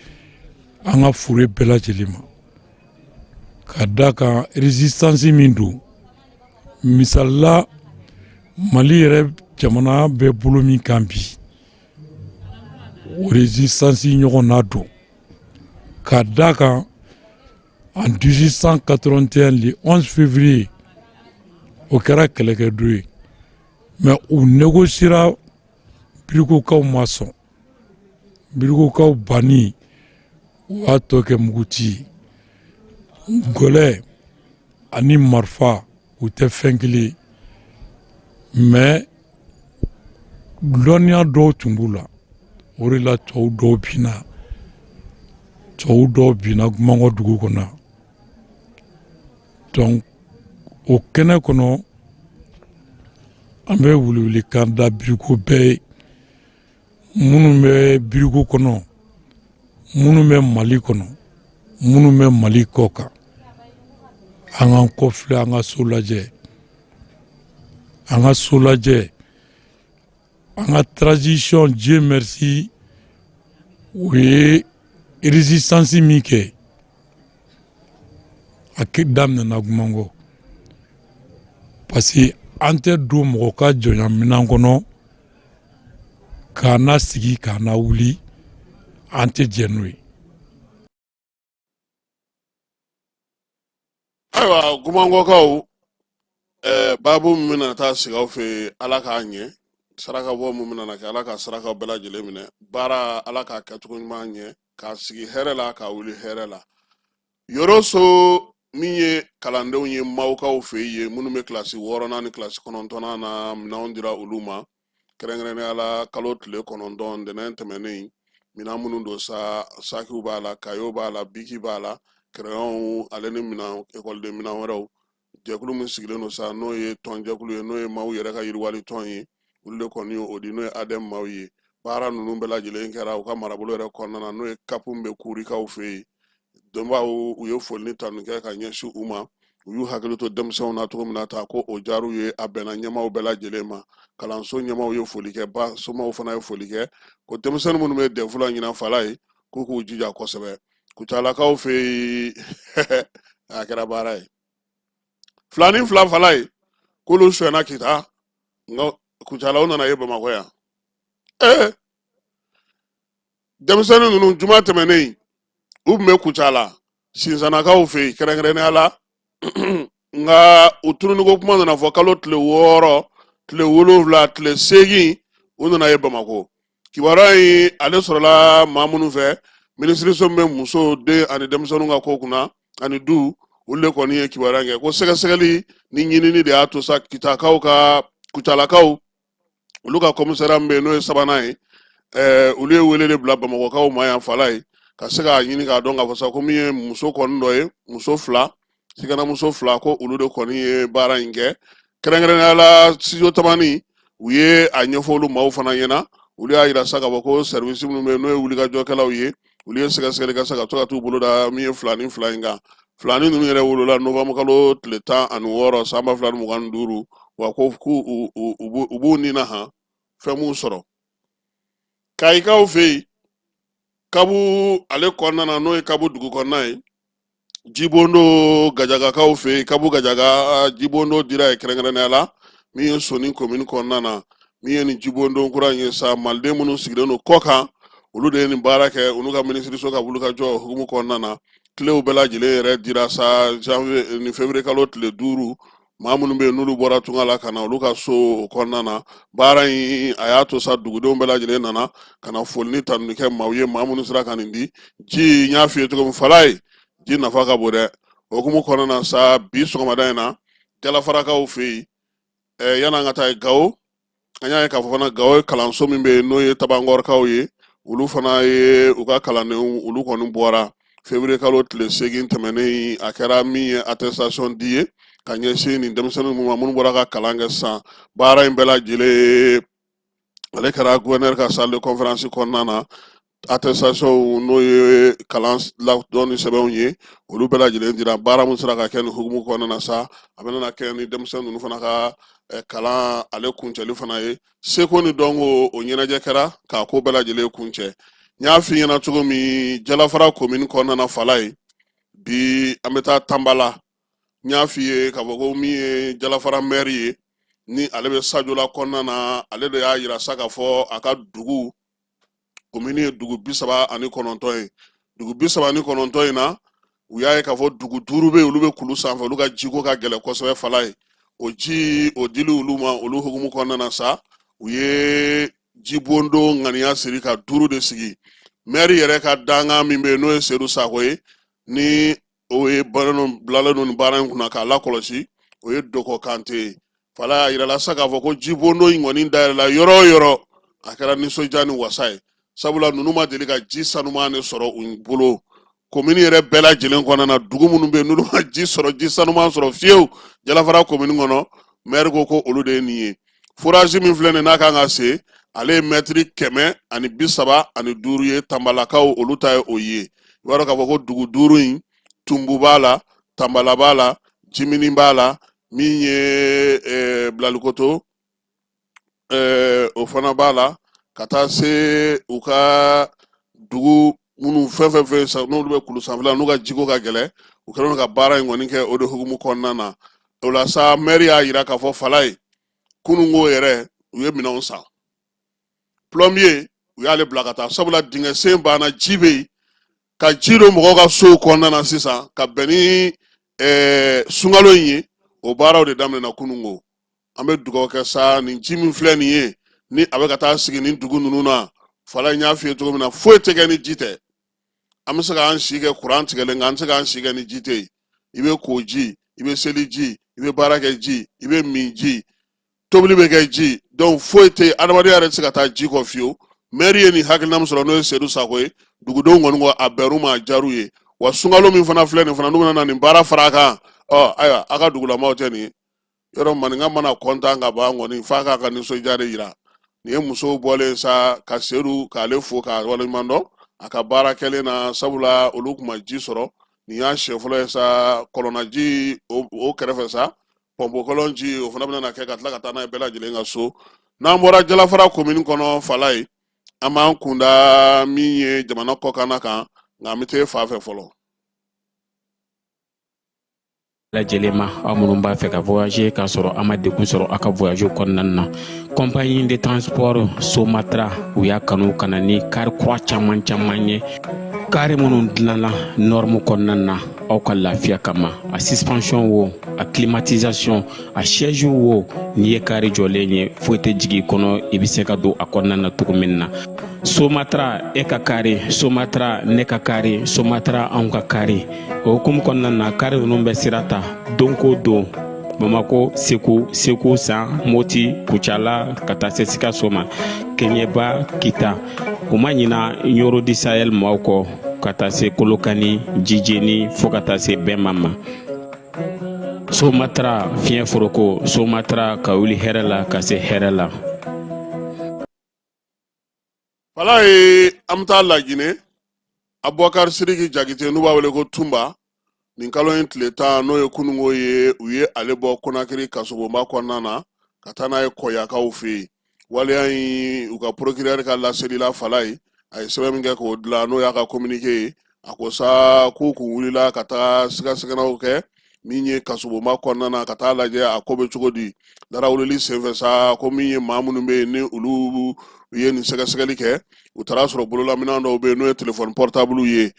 Speaker 10: an ka fure bɛɛ lajɛlen ma, ka da kan résistance min don. Misali la, Mali yɛrɛ jamana bɛ bolo min kan bi, o résistance ɲɔgɔn na don, ka da kan en 1881, le 11 février, o kɛra kɛlɛkɛdon ye. Mais u négociera, Birikokaw ma sɔn. Birikokaw banni, u y'a tɔ kɛ muguci ye. Gɔlɛ ani marifa, u tɛ fɛn kelen ye, mais lɔnniya dɔw tun b'u la. O de la tubabu dɔw binna, tubabu dɔw binna Gumankɔ dugu kɔnɔ. Donc o kɛnɛ kɔnɔ, an bɛ welewelekan da Biriko bɛɛ ye, minnu bɛ Biriko kɔnɔ, minnu bɛ Mali kɔnɔ, minnu bɛ Mali kɔ kan. An k'an kɔfilɛ, an ka so lajɛ, an ka so lajɛ, an ka transition, Dieu merci, u ye résistance min kɛ, a daminɛna Gumankɔ, parce que an tɛ don mɔgɔ ka jɔnya minɛn kɔnɔ k'an na sigi, k'an na wuli, an tɛ jɛn n'o ye.
Speaker 1: Ayiwa, Gumankɔkaw, baabu min bɛna taa sigi aw fɛ yen, Ala k'a ɲɛ. Saraka bɔ min bɛna kɛ, Ala ka sarakaw bɛɛ lajɛlen minɛ. Baara, Ala k'a kɛcogo ɲuman ɲɛ, k'a sigi hɛrɛ la, k'a wuli hɛrɛ la. Yɔrɔso min ye kalandenw ye Mawukaw fɛ yen, minnu bɛ kilasi 6nan ni kilasi 9nan na, minɛnw dira olu ma, kɛrɛnkɛrɛnnenya la kalo tile 9, ntɛnɛn tɛmɛnen. Minɛn minnu don sa, sakiw b'a la, kayew b'a la, biki b'a la, kɛrɛyɔnw, ale ni minɛn, ekɔliden minɛn wɛrɛw. Jɛkulu min sigilen don sa, n'o ye tɔnjɛkulu ye, n'o ye maaw yɛrɛ ka yiriwali tɔn ye, olu de kɔni ye o di, n'o ye ADEM maaw ye. Baara ninnu bɛɛ lajɛlen kɛra u ka marabolo yɛrɛ kɔnɔna na, n'o ye CAP bɛ Kurikaw fɛ yen. Dɔnbaaw, u ye foli ni tanu kɛ ka ɲɛsin u ma. U y'u hakili to denmisɛnw na cogo min na ta, ko o diyar'u ye, a bɛnna ɲɛmaaw bɛɛ lajɛlen ma. Kalanso ɲɛmaaw ye foli kɛ, ba somaw fana ye foli kɛ, ko denmisɛnnin minnu bɛ DEF la ɲinan fala ye, k'u k'u jija kosɛbɛ. Kucalakaw fɛ yen, a kɛra baara ye. Filanin fila fala ye, k'olu sonyɛna Kita, nka Kucala, u nana ye Bamakɔ yan. Denmisɛnnin ninnu, juma tɛmɛnen, u tun bɛ Kucala Sinsanakaw fɛ yen kɛrɛnkɛrɛnnenya la, nka u tununiko kuma nana fɔ kalo tile 6, tile 7, tile 8, u nana ye Bamakɔ. Kibaruya in, ale sɔrɔla maa minnu fɛ, minisiriso min bɛ muso, den ani denmisɛnninw ka ko kunna ani du, olu de kɔni ye kibaruya kɛ ko sɛgɛsɛgɛli ni ɲinini de y'a to sa, Kitakaw ka, Kucalakaw, olu ka commissariat min bɛ yen, n'o ye sabanan ye, olu ye wele de bila Bamakɔkaw ma yan fala ye, ka se k'a ɲini k'a dɔn k'a fɔ sa ko min ye muso kɔni dɔ ye, muso fila, sikanamuso fila, ko olu de kɔni ye baara in kɛ. Kɛrɛnkɛrɛnnenya la, studio Tamani, u ye a ɲɛfɔ olu maaw fana ɲɛna. Olu y'a yira sa k'a fɔ ko service minnu bɛ yen, n'o ye wulikajɔkɛlaw ye, olu ye sɛgɛsɛgɛli kɛ sa ka to ka t'u bolo da min ye filanin fila in kan. Filanin ninnu yɛrɛ wolola novembre kalo tile 16 san 2025. Wa ko k'u u b'u ni na han, fɛn m'u sɔrɔ. Kayikaw fɛ yen, Kabu ale kɔnɔna na, n'o ye Kabu dugu kɔnɔna ye, Jibondo Gajagakaw fɛ yen, Kabu Gajaga, jibondo dira ye kɛrɛnkɛrɛnnenya la, min ye Soni komini kɔnɔna na. Min ye nin jibondon kura in ye sa, maliden minnu sigilen don kɔ kan, olu de ye nin baara kɛ u n'u ka minisiriso ka wulikajɔ hukumu kɔnɔna na. Kilew bɛɛ lajɛlen yɛrɛ dira sa janvier ni février kalo tile 5, maa minnu bɛ yen n'olu bɔra tunga la ka na olu ka so o kɔnɔna na. Baara in a y'a to sa dugudenw bɛɛ lajɛlen nana ka na foli ni tanuni kɛ maaw ye, maa minnu sera ka nin di. Ji, n y'a f'i ye cogo min, Falaye, ji nafa ka bon dɛ. O hukumu kɔnɔna na sa, bi sɔgɔmada in na, Jalafarakaw fɛ yen, yan'an ka taa Gawo, an y'a ye k'a fɔ fana Gawo kalanso min bɛ yen n'o ye Tabankɔrɔkaw ye, olu fana ye u ka kalandenw, olu kɔni bɔra février kalo tile 8 tɛmɛnen. A kɛra min ye attestation di ye ka ɲɛsin nin denmisɛnnin ma minnu bɔra ka kalan kɛ sisan. Baara in bɛɛ lajɛlen ale kɛra gouverneur ka salle de conférence kɔnɔna na. Attestation, n'o ye kalan ladɔnni sɛbɛnw ye, olu bɛɛ lajɛlen dira. Baara min sera ka kɛ nin hukumu kɔnɔna na sa, a bɛna na kɛ ni denmisɛnnin ninnu fana ka kalan ale kuncɛli fana ye. Seko ni dɔnko o ɲɛnajɛ kɛra k'a ko bɛɛ lajɛlen kuncɛ. N y'a f'i ɲɛna cogo min, Jalafara komini kɔnɔna na, Falaye, bi an bɛ taa Tanbala. N y'a f'i ye k'a fɔ ko min ye Jalafara mɛri ye, ni ale bɛ Sajola kɔnɔna na, ale de y'a yira sa k'a fɔ a ka dugu komini ye dugu 39 ye. Dugu 39 in na, u y'a ye k'a fɔ dugu 5 bɛ yen, olu bɛ kulu sanfɛ, olu ka jiko ka gɛlɛn kosɛbɛ. Falaye, o ji o dili olu ma, olu hukumu kɔnɔna na sa, u ye jibondon ŋaniya siri ka 5 de sigi. Mɛri yɛrɛ ka dankan min bɛ yen, n'o ye Sedu Sako ye, ni o ye bilalen don nin baara in kunna k'a lakɔlɔsi, o ye Dɔkɔ Kante ye. Falaye, a yirala sa k'a fɔ ko jibondon in kɔni dayɛlɛla yɔrɔ o yɔrɔ, a kɛra nisɔndiya ni wasa ye, sabula ninnu ma deli ka ji sanuman de sɔrɔ u bolo komini yɛrɛ bɛɛ lajɛlen kɔnɔna na. Dugu minnu bɛ yen n'olu ma ji sɔrɔ, ji sanuman sɔrɔ fiyewu Jalafara komini kɔnɔ, mɛri ko ko olu de ye nin ye. Forage min filɛ nin n'a kan ka sen, ale ye mɛtiri 135 ye. Tanbalakaw, olu ta ye o ye. I b'a dɔn k'a fɔ ko dugu 5 in, Tunbu b'a la, Tanbala b'a la, Jimini b'a la, min ye Bilalikoto, o fana b'a la, ka taa se u ka dugu minnu fɛn fɛn fɛn sa n'olu bɛ kulu sanfɛla, n'u ka jiko ka gɛlɛn, u kɛlen don ka baara in kɔni kɛ o de hukumu kɔnɔna na. O la sa, mɛri y'a yira k'a fɔ, Falaye, kununko yɛrɛ u ye minɛnw san. Plombier, u y'ale bila ka taa, sabula dingɛ sen banna, ji bɛ yen, ka ji don mɔgɔw ka sow kɔnɔna na sisan ka bɛn ni sunkalo in ye. O baaraw de daminɛna kununko. An bɛ dugawu kɛ sa, nin ji min filɛ nin ye, ni a bɛ ka taa sigi nin dugu ninnu na. Falaye, n y'a f'i ye cogo min na, foyi tɛ kɛ ni ji tɛ. An bɛ se k'an si kɛ kuran tigɛlen kan, an tɛ se k'an si kɛ ni ji tɛ yen. I bɛ ko ji, i bɛ seli ji, i bɛ baara kɛ ji, i bɛ min ji, tobili bɛ kɛ ji, donc foyi tɛ yen, adamadenya yɛrɛ tɛ se ka taa ji kɔ fiyewu. Mɛri ye nin hakilina min sɔrɔ, n'o ye Sedu Sako ye, dugudenw kɔni ko a bɛnr'u ma, a diyar'u ye. Wa sunkalo min fana filɛ nin fana, n'u bɛna na nin baara fara a kan, ɔ ayiwa, a ka dugulamaw tɛ nin ye yɔrɔ. Maninka mana kɔntan ka ban kɔni, f'a k'a ka nisɔndiya de yira. Nin ye musow bɔlen sa ka Sedu k'ale fo k'a waleɲuman dɔn a ka baara kɛlen na, sabula olu tun ma ji sɔrɔ. Nin y'a siɲɛ fɔlɔ ye sa, kɔlɔnnaji o kɛrɛfɛ sa, pɔnpo kɔlɔn ji, o fana bɛna na kɛ ka tila ka taa n'a ye bɛɛ lajɛlen ka so. N'an bɔra Jalafara komini kɔnɔ, Falaye, an b'an kunda min ye jamana kɔkanna kan, nka an bɛ t'e fa fɛ fɔlɔ.
Speaker 11: Lajɛlen ma, aw minnu b'a fɛ ka voyager k'a sɔrɔ a ma degun sɔrɔ aw ka voyage kɔnɔna na, compagnie de transport Somatra, u y'a kanu ka na ni kari kura caman caman ye, kari minnu dilanna norme kɔnɔna na aw ka lafiya kama. A suspension wo, a climatisation, a siège wo, n'i ye kari jɔlen ye, foyi tɛ jigin i kɔnɔ, i bɛ se ka don a kɔnɔna na cogo min na. Somatra, e ka kari, Somatra, ne ka kari, Somatra, anw ka kari. O hukumu kɔnɔna na, kari ninnu bɛ sira ta don ko don Bamako, Segu, Segu San, Moti, Kucala, ka taa se Sikaso ma, Keɲeba, Kita. U ma ɲina Ɲoro du Sahel maaw kɔ, ka taa se Kolokani, Jijeni, fo ka taa se Bɛma ma. Somatra, fiɲɛ foroko, Somatra, ka wuli hɛrɛ la ka se hɛrɛ la.
Speaker 1: Falaye, an bɛ taa Lajinɛ. Abubakar Siriki Jakite, n'u b'a wele ko Tunba, nin kalo in tile 10, n'o ye kununko ye, u ye ale bɔ Konakiri kasobonba kɔnɔna na ka taa n'a ye Kɔyakaw fɛ yen. Waleya in, u ka procureur ka laseli la, Falaye, a ye sɛbɛn min kɛ k'o dilan, n'o y'a ka communiqué ye, a ko sa k'u kun wulila ka taga sigasɛgɛnaw kɛ. Min ye kasobonba kɔnɔna na ka taa lajɛ a ko bɛ cogo di. Larawulili senfɛ sa, ko min ye maa minnu bɛ yen ni olu ye nin sɛgɛsɛgɛli kɛ, u taara sɔrɔ bololaminɛn dɔw bɛ yen n'o ye telefɔni pɔritabulu ye,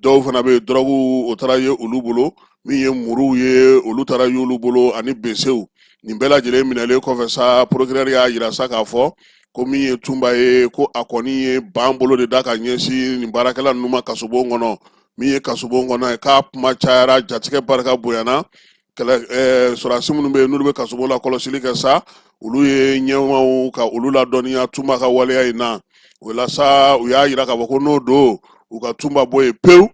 Speaker 1: dɔw fana bɛ yen dɔrɔgu o taara ye olu bolo, min ye muruw ye olu taara y'olu bolo ani besew. Nin bɛɛ lajɛlen minɛlen kɔfɛ sa, procureur y'a yira sa k'a fɔ ko min ye Tunba ye, ko a kɔni ye ban bolo de da ka ɲɛsin nin baarakɛla ninnu ma kasobon kɔnɔ. Min ye kasobon kɔnɔ ye, k'a kuma cayara, jatigɛ barika bonyana. Kɛlɛ sɔrɔdasi minnu bɛ yen n'olu bɛ kasobon la kɔlɔsili kɛ sa, olu ye ɲɛmaaw ka olu ladɔnniya Tunba ka waleya in na. O la sa, u y'a yira k'a fɔ ko n'o don, u ka Tunba bɔ yen pewu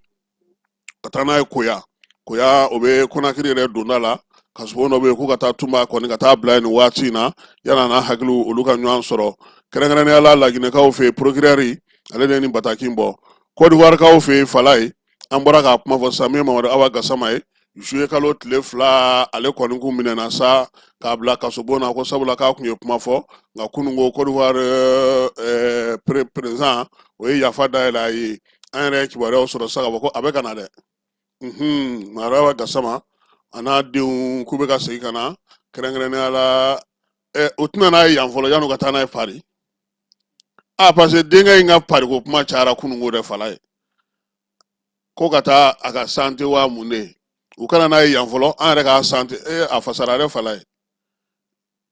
Speaker 1: ka taa n'a ye Koya. Koya, o bɛ Konakiri yɛrɛ donda la, kasobon dɔ bɛ yen, k'u ka taa Tunba kɔni ka taa bila yen nin waati in na, yanni a n'a hakiliw olu ka ɲɔgɔn sɔrɔ. Kɛrɛnkɛrɛnnenya la, Laginɛkaw fɛ yen, procureur ale de ye nin bataki in bɔ. Côte d'Ivoire fɛ yen, Falaye, an bɔra k'a kuma fɔ sisan, min ye Mamadu Awa Gasama ye, juillet kalo tile 2, ale kɔni kun minɛna sa k'a bila kasobon na, ko sabula k'a kun ye kuma fɔ. Nka kunun ko Côte d'Ivoire président o ye yafa dayɛlɛ a ye. An yɛrɛ ye kibaruyaw sɔrɔ sisan k'a fɔ ko a bɛ ka na dɛ. Mamadu Awa Gasama a n'a denw k'u bɛ ka segin ka na. Kɛrɛnkɛrɛnnenya la, u tɛna n'a ye yan fɔlɔ yan'u ka taa n'a ye Paris. A parce que denkɛ in ka Paris ko kuma cayara kununko dɛ, Falaye, ko ka taa a ka santé wa mun de, u kana n'a ye yan fɔlɔ, an yɛrɛ k'a santé. A fasara dɛ, Falaye,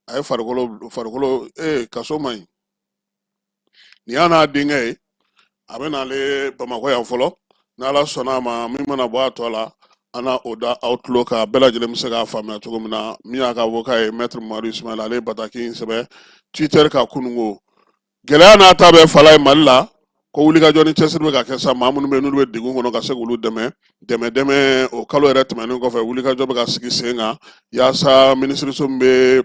Speaker 1: a ye farikolo kaso man ɲi. Nin y'a n'a denkɛ ye, a bɛ n'ale Bamakɔ yan fɔlɔ. N'Ala sɔnna a ma, min mana bɔ a tɔ la, an na o da aw tulo kan, bɛɛ lajɛlen bɛ se k'a faamuya cogo min na. Min y'a ka avocat ye, maître Mamadu Ismaël, ale ye bataki in sɛbɛn Twitter kan kununko. Gɛlɛya n'a ta bɛɛ, Falaye, Mali la, ko wulikajɔ ni cɛsiri bɛ ka kɛ sa, maa minnu bɛ yen n'olu bɛ degun kɔnɔ, ka se k'olu dɛmɛ dɛmɛ. O kalo yɛrɛ tɛmɛnen kɔfɛ, wulikajɔ bɛ ka sigi sen kan yaasa minisiriso min bɛ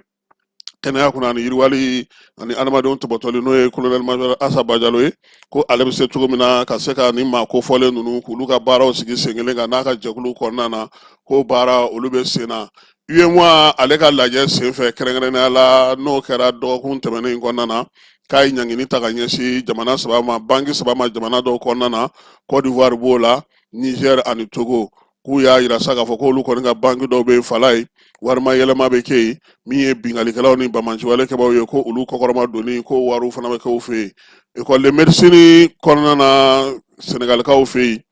Speaker 1: kɛnɛya kunna ani yiriwali ani adamadenw tɔbɔtɔli, n'o ye colonel major Asa Bajalo ye, ko ale bɛ se cogo min na ka se ka nin maa kofɔlen ninnu k'olu ka baaraw sigi sen kelen kan n'a ka jɛkulu kɔnɔna na, ko baara olu bɛ sen na. UEMOA ale ka lajɛ senfɛ, kɛrɛnkɛrɛnnenya la n'o kɛra dɔgɔkun tɛmɛnen in kɔnɔna na, k'a ye ɲangini ta ka ɲɛsin jamana saba ma, banki saba ma jamana dɔw kɔnɔna na. Côte d'Ivoire b'o la, Niger ani Togo. K'u y'a yira sa k'a fɔ k'olu kɔni ka banki dɔw bɛ yen, Falaye, warima yɛlɛma bɛ kɛ yen. Min ye binkalikɛlaw ni banbaanciwale kɛbaaw ye, ko olu kɔkɔrɔma donni, ko wariw fana bɛ kɛ u fɛ yen. École de médecine kɔnɔna na, Senegalikaw fɛ yen,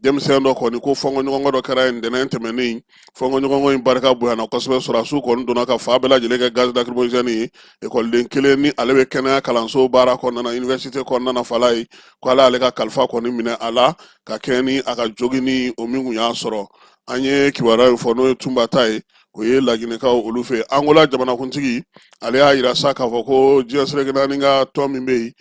Speaker 1: denmisɛn dɔ kɔni ko fɔnkɔɲɔgɔnkɔ dɔ kɛra yen ntɛnɛn tɛmɛnen. Fɔnkɔɲɔgɔnkɔ in barika bonyana kosɛbɛ, sɔrɔdasiw kɔni donna ka fan bɛɛ lajɛlen kɛ gaz lacrymogène ye. Ekɔliden kelen ni ale bɛ kɛnɛya kalanso baara kɔnɔna na, université kɔnɔna na, Falaye, ko ala y'ale ka kalifa kɔni minɛ a la ka kɛɲɛ ni a ka joginni o min kun y'a sɔrɔ. An ye kibaruya in fɔ, n'o ye Tunba ta ye, o ye Laginɛkaw olu fɛ. Angola jamanakuntigi ale y'a yira sa k'a fɔ ko diɲɛ seleke naani ka tɔn min bɛ yen,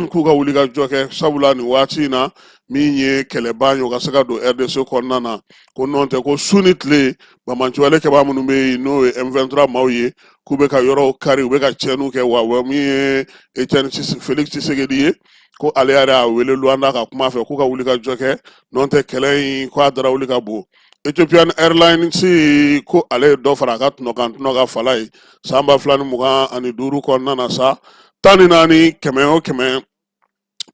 Speaker 1: k'u ka wuli ka jɔ kɛ, sabula nin waati in na, min ye kɛlɛba ye, o ka se ka don RDC kɔnɔna na, ko nɔntɛ ko su ni tile, banbaanciwale kɛbaa minnu bɛ yen, n'o ye M23 maaw ye, k'u bɛ ka yɔrɔw kari, u bɛ ka tiɲɛniw kɛ. Wa min ye Etienne Felix Tshisekedi ye, ko ale yɛrɛ y'a wele Luanda ka kuma fɛ, k'u ka wuli ka jɔ kɛ, nɔntɛ kɛlɛ in ko a dara wuli ka bon. Ethiopian Airlines ko ale ye dɔ fara a ka tɔnɔ kan, tɔnɔ kan, Falaye, san 2025 kɔnɔna na sa, 14, kɛmɛ o kɛmɛ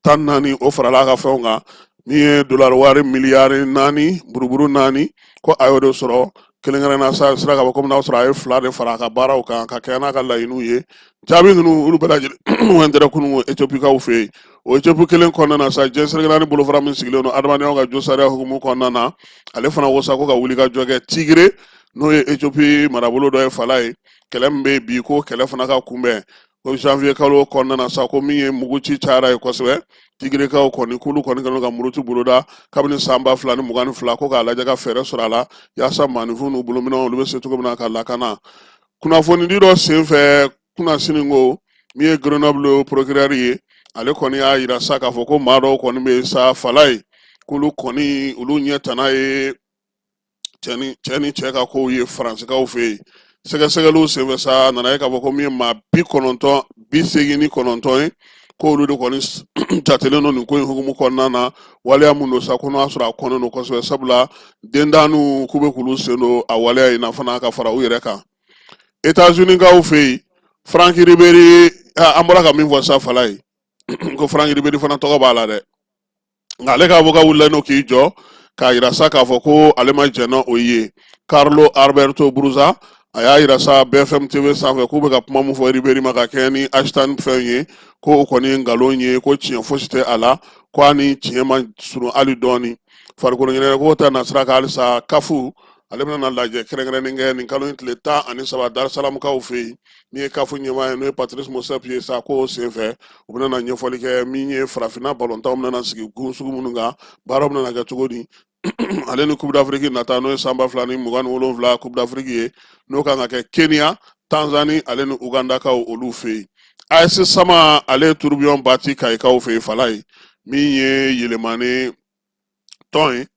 Speaker 1: 14, o farala a ka fɛnw kan. Min ye dolari wari miliyari naani buruburu naani, ko a y'o de sɔrɔ kelenkɛrɛnna sa sira ka bɔ komi n'a sɔrɔ a ye fila de fara a ka baaraw kan ka kɛɲɛ n'a ka laɲiniw ye. Jaabi ninnu olu bɛɛ lajɛlen wɛntɛrɛ kunun Ethiopikaw fɛ yen. O Ethiopie kelen kɔnɔna na sa, diɲɛ seleke naani bolofara min sigilen don adamadenya ka josariya hukumu kɔnɔna na, ale fana ko sa ko ka wuli ka jɔ kɛ Tigre, n'o ye Ethiopie marabolo dɔ ye, Falaye, kɛlɛ min bɛ yen bi, ko kɛlɛ fana ka kunbɛn, ko janvier kalo kɔnɔna na sa, ko min ye mugu ci cayara ye kosɛbɛ, Tigirekaw kɔni k'olu kɔni kɛlen ka muruti boloda kabini san 2022, ko k'a lajɛ ka fɛɛrɛ sɔrɔ a la yaasa maaninfinw n'u bolominɛnw olu bɛ se cogo min na ka lakana. Kunnafonidi dɔ senfɛ kunasini, ko min ye Grenoble procureur ye, ale kɔni y'a yira sa k'a fɔ ko maa dɔw kɔni bɛ sa, Falaye, k'olu kɔni olu ɲɛ tana ye cɛ ni cɛ ka kow ye Faransikaw fɛ yen. Sɛgɛsɛgɛliw senfɛ sa, a nana ye k'a fɔ ko min ye maa 89 ye, k'olu de kɔni jatelen don nin ko in hukumu kɔnɔna na. Waleya mun don sa, ko n'o y'a sɔrɔ a kɔnnen don kosɛbɛ, sabula dentanniw k'u bɛ k'olu sen don a waleya in na fana ka fara u yɛrɛ kan. États-Unis kaw fɛ yen, Franck Ribéry, an bɔra ka min fɔ sa, Falaye, ko Franck Ribéry fana tɔgɔ b'a la dɛ. Nka ale ka avocat wulila n'o k'i jɔ k'a yira sa k'a fɔ ko ale ma jɛn n'o ye. Carlo Alberto Brusa, a y'a yira sa BFM TV sanfɛ k'u bɛ ka kuma min fɔ Ribéry ma ka kɛɲɛ ni Ashton fɛn ye, ko o kɔni ye nkalon ye, ko tiɲɛ fosi tɛ a la, ko a ni tiɲɛ man surun hali dɔɔni. Farikolo ɲɛnajɛ ko ta nasira kan halisa, kafu ale bɛna na lajɛ kɛrɛnkɛrɛnnen kɛ nin kalo in tile 13 Darisalamukaw fɛ yen. Min ye kafu ɲɛmaa ye, n'o ye Patrice Motsepe ye sa, k'o senfɛ u bɛna na ɲɛfɔli kɛ min ye farafinna balontanw bɛna na sigi gun sugu minnu kan, baaraw bɛna na kɛ cogo di, ale ni Coupe d'Afrique nata, n'o ye san 2027 Coupe d'Afrique ye, n'o kan ka kɛ Kenya, Tanzanie ale ni Ugandakaw olu fɛ yen. AS Sama ale ye tourbillon bati Kayikaw fɛ yen, Falaye, min ye Yelemani tɔn ye,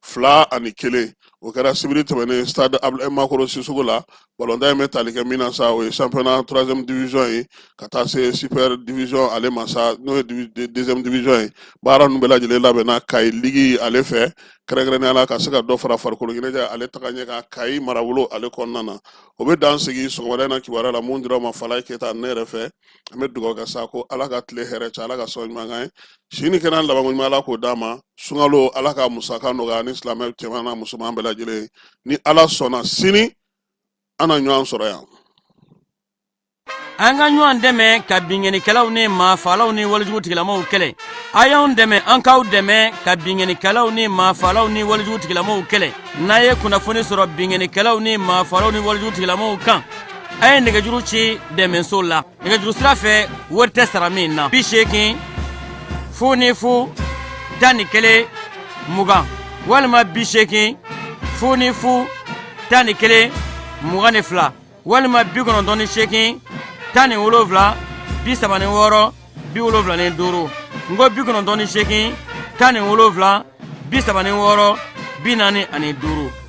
Speaker 1: 2-1. O kɛra sibiri tɛmɛnen stade Ablaye Makoro Sisoko la. Balontan in bɛ tali kɛ min na sa, o ye championnat troisième division ye ka taa se super division ale ma sa, n'o ye deuxième division ye. Baara ninnu bɛɛ lajɛlen labɛnna Kayi ligi ale fɛ, kɛrɛnkɛrɛnnenya la ka se ka dɔ fara farikolo ɲɛnajɛ ale taga ɲɛ kan Kayi marabolo ale kɔnɔna na. O bɛ dan sigi sɔgɔmada in na kibaruya la mun dira aw ma Falaye Keyita ne yɛrɛ fɛ. An bɛ dugawu kɛ sa ko Ala ka tile hɛrɛ cɛ, Ala ka sɔn ɲuman kan ye, si ni kɛnɛya labanko ɲuman Ala k'o d'a ma. Sunkalo, Ala ka musaka nɔgɔya ni silamɛ cɛman n'a musoman bɛɛ lajɛlen. Ni Ala sɔnna, sini an na ɲɔgɔn sɔrɔ yan.
Speaker 12: An ka ɲɔgɔn dɛmɛ ka binkannikɛlaw ni maafalaw ni walejugu tigilamaw kɛlɛ. A y'anw dɛmɛ, an k'aw dɛmɛ ka binkannikɛlaw ni maafalaw ni walejugu tigilamaw kɛlɛ. N'a ye kunnafoni sɔrɔ binkannikɛlaw ni maafalaw ni walejugu tigilamaw kan, a ye nɛgɛjuru ci dɛmɛso la nɛgɛjuru sira fɛ, wari tɛ sara min na: 80 00 11 20 walima 80 00 11 22 walima 98 17 36 75. N ko 98 17 36 45.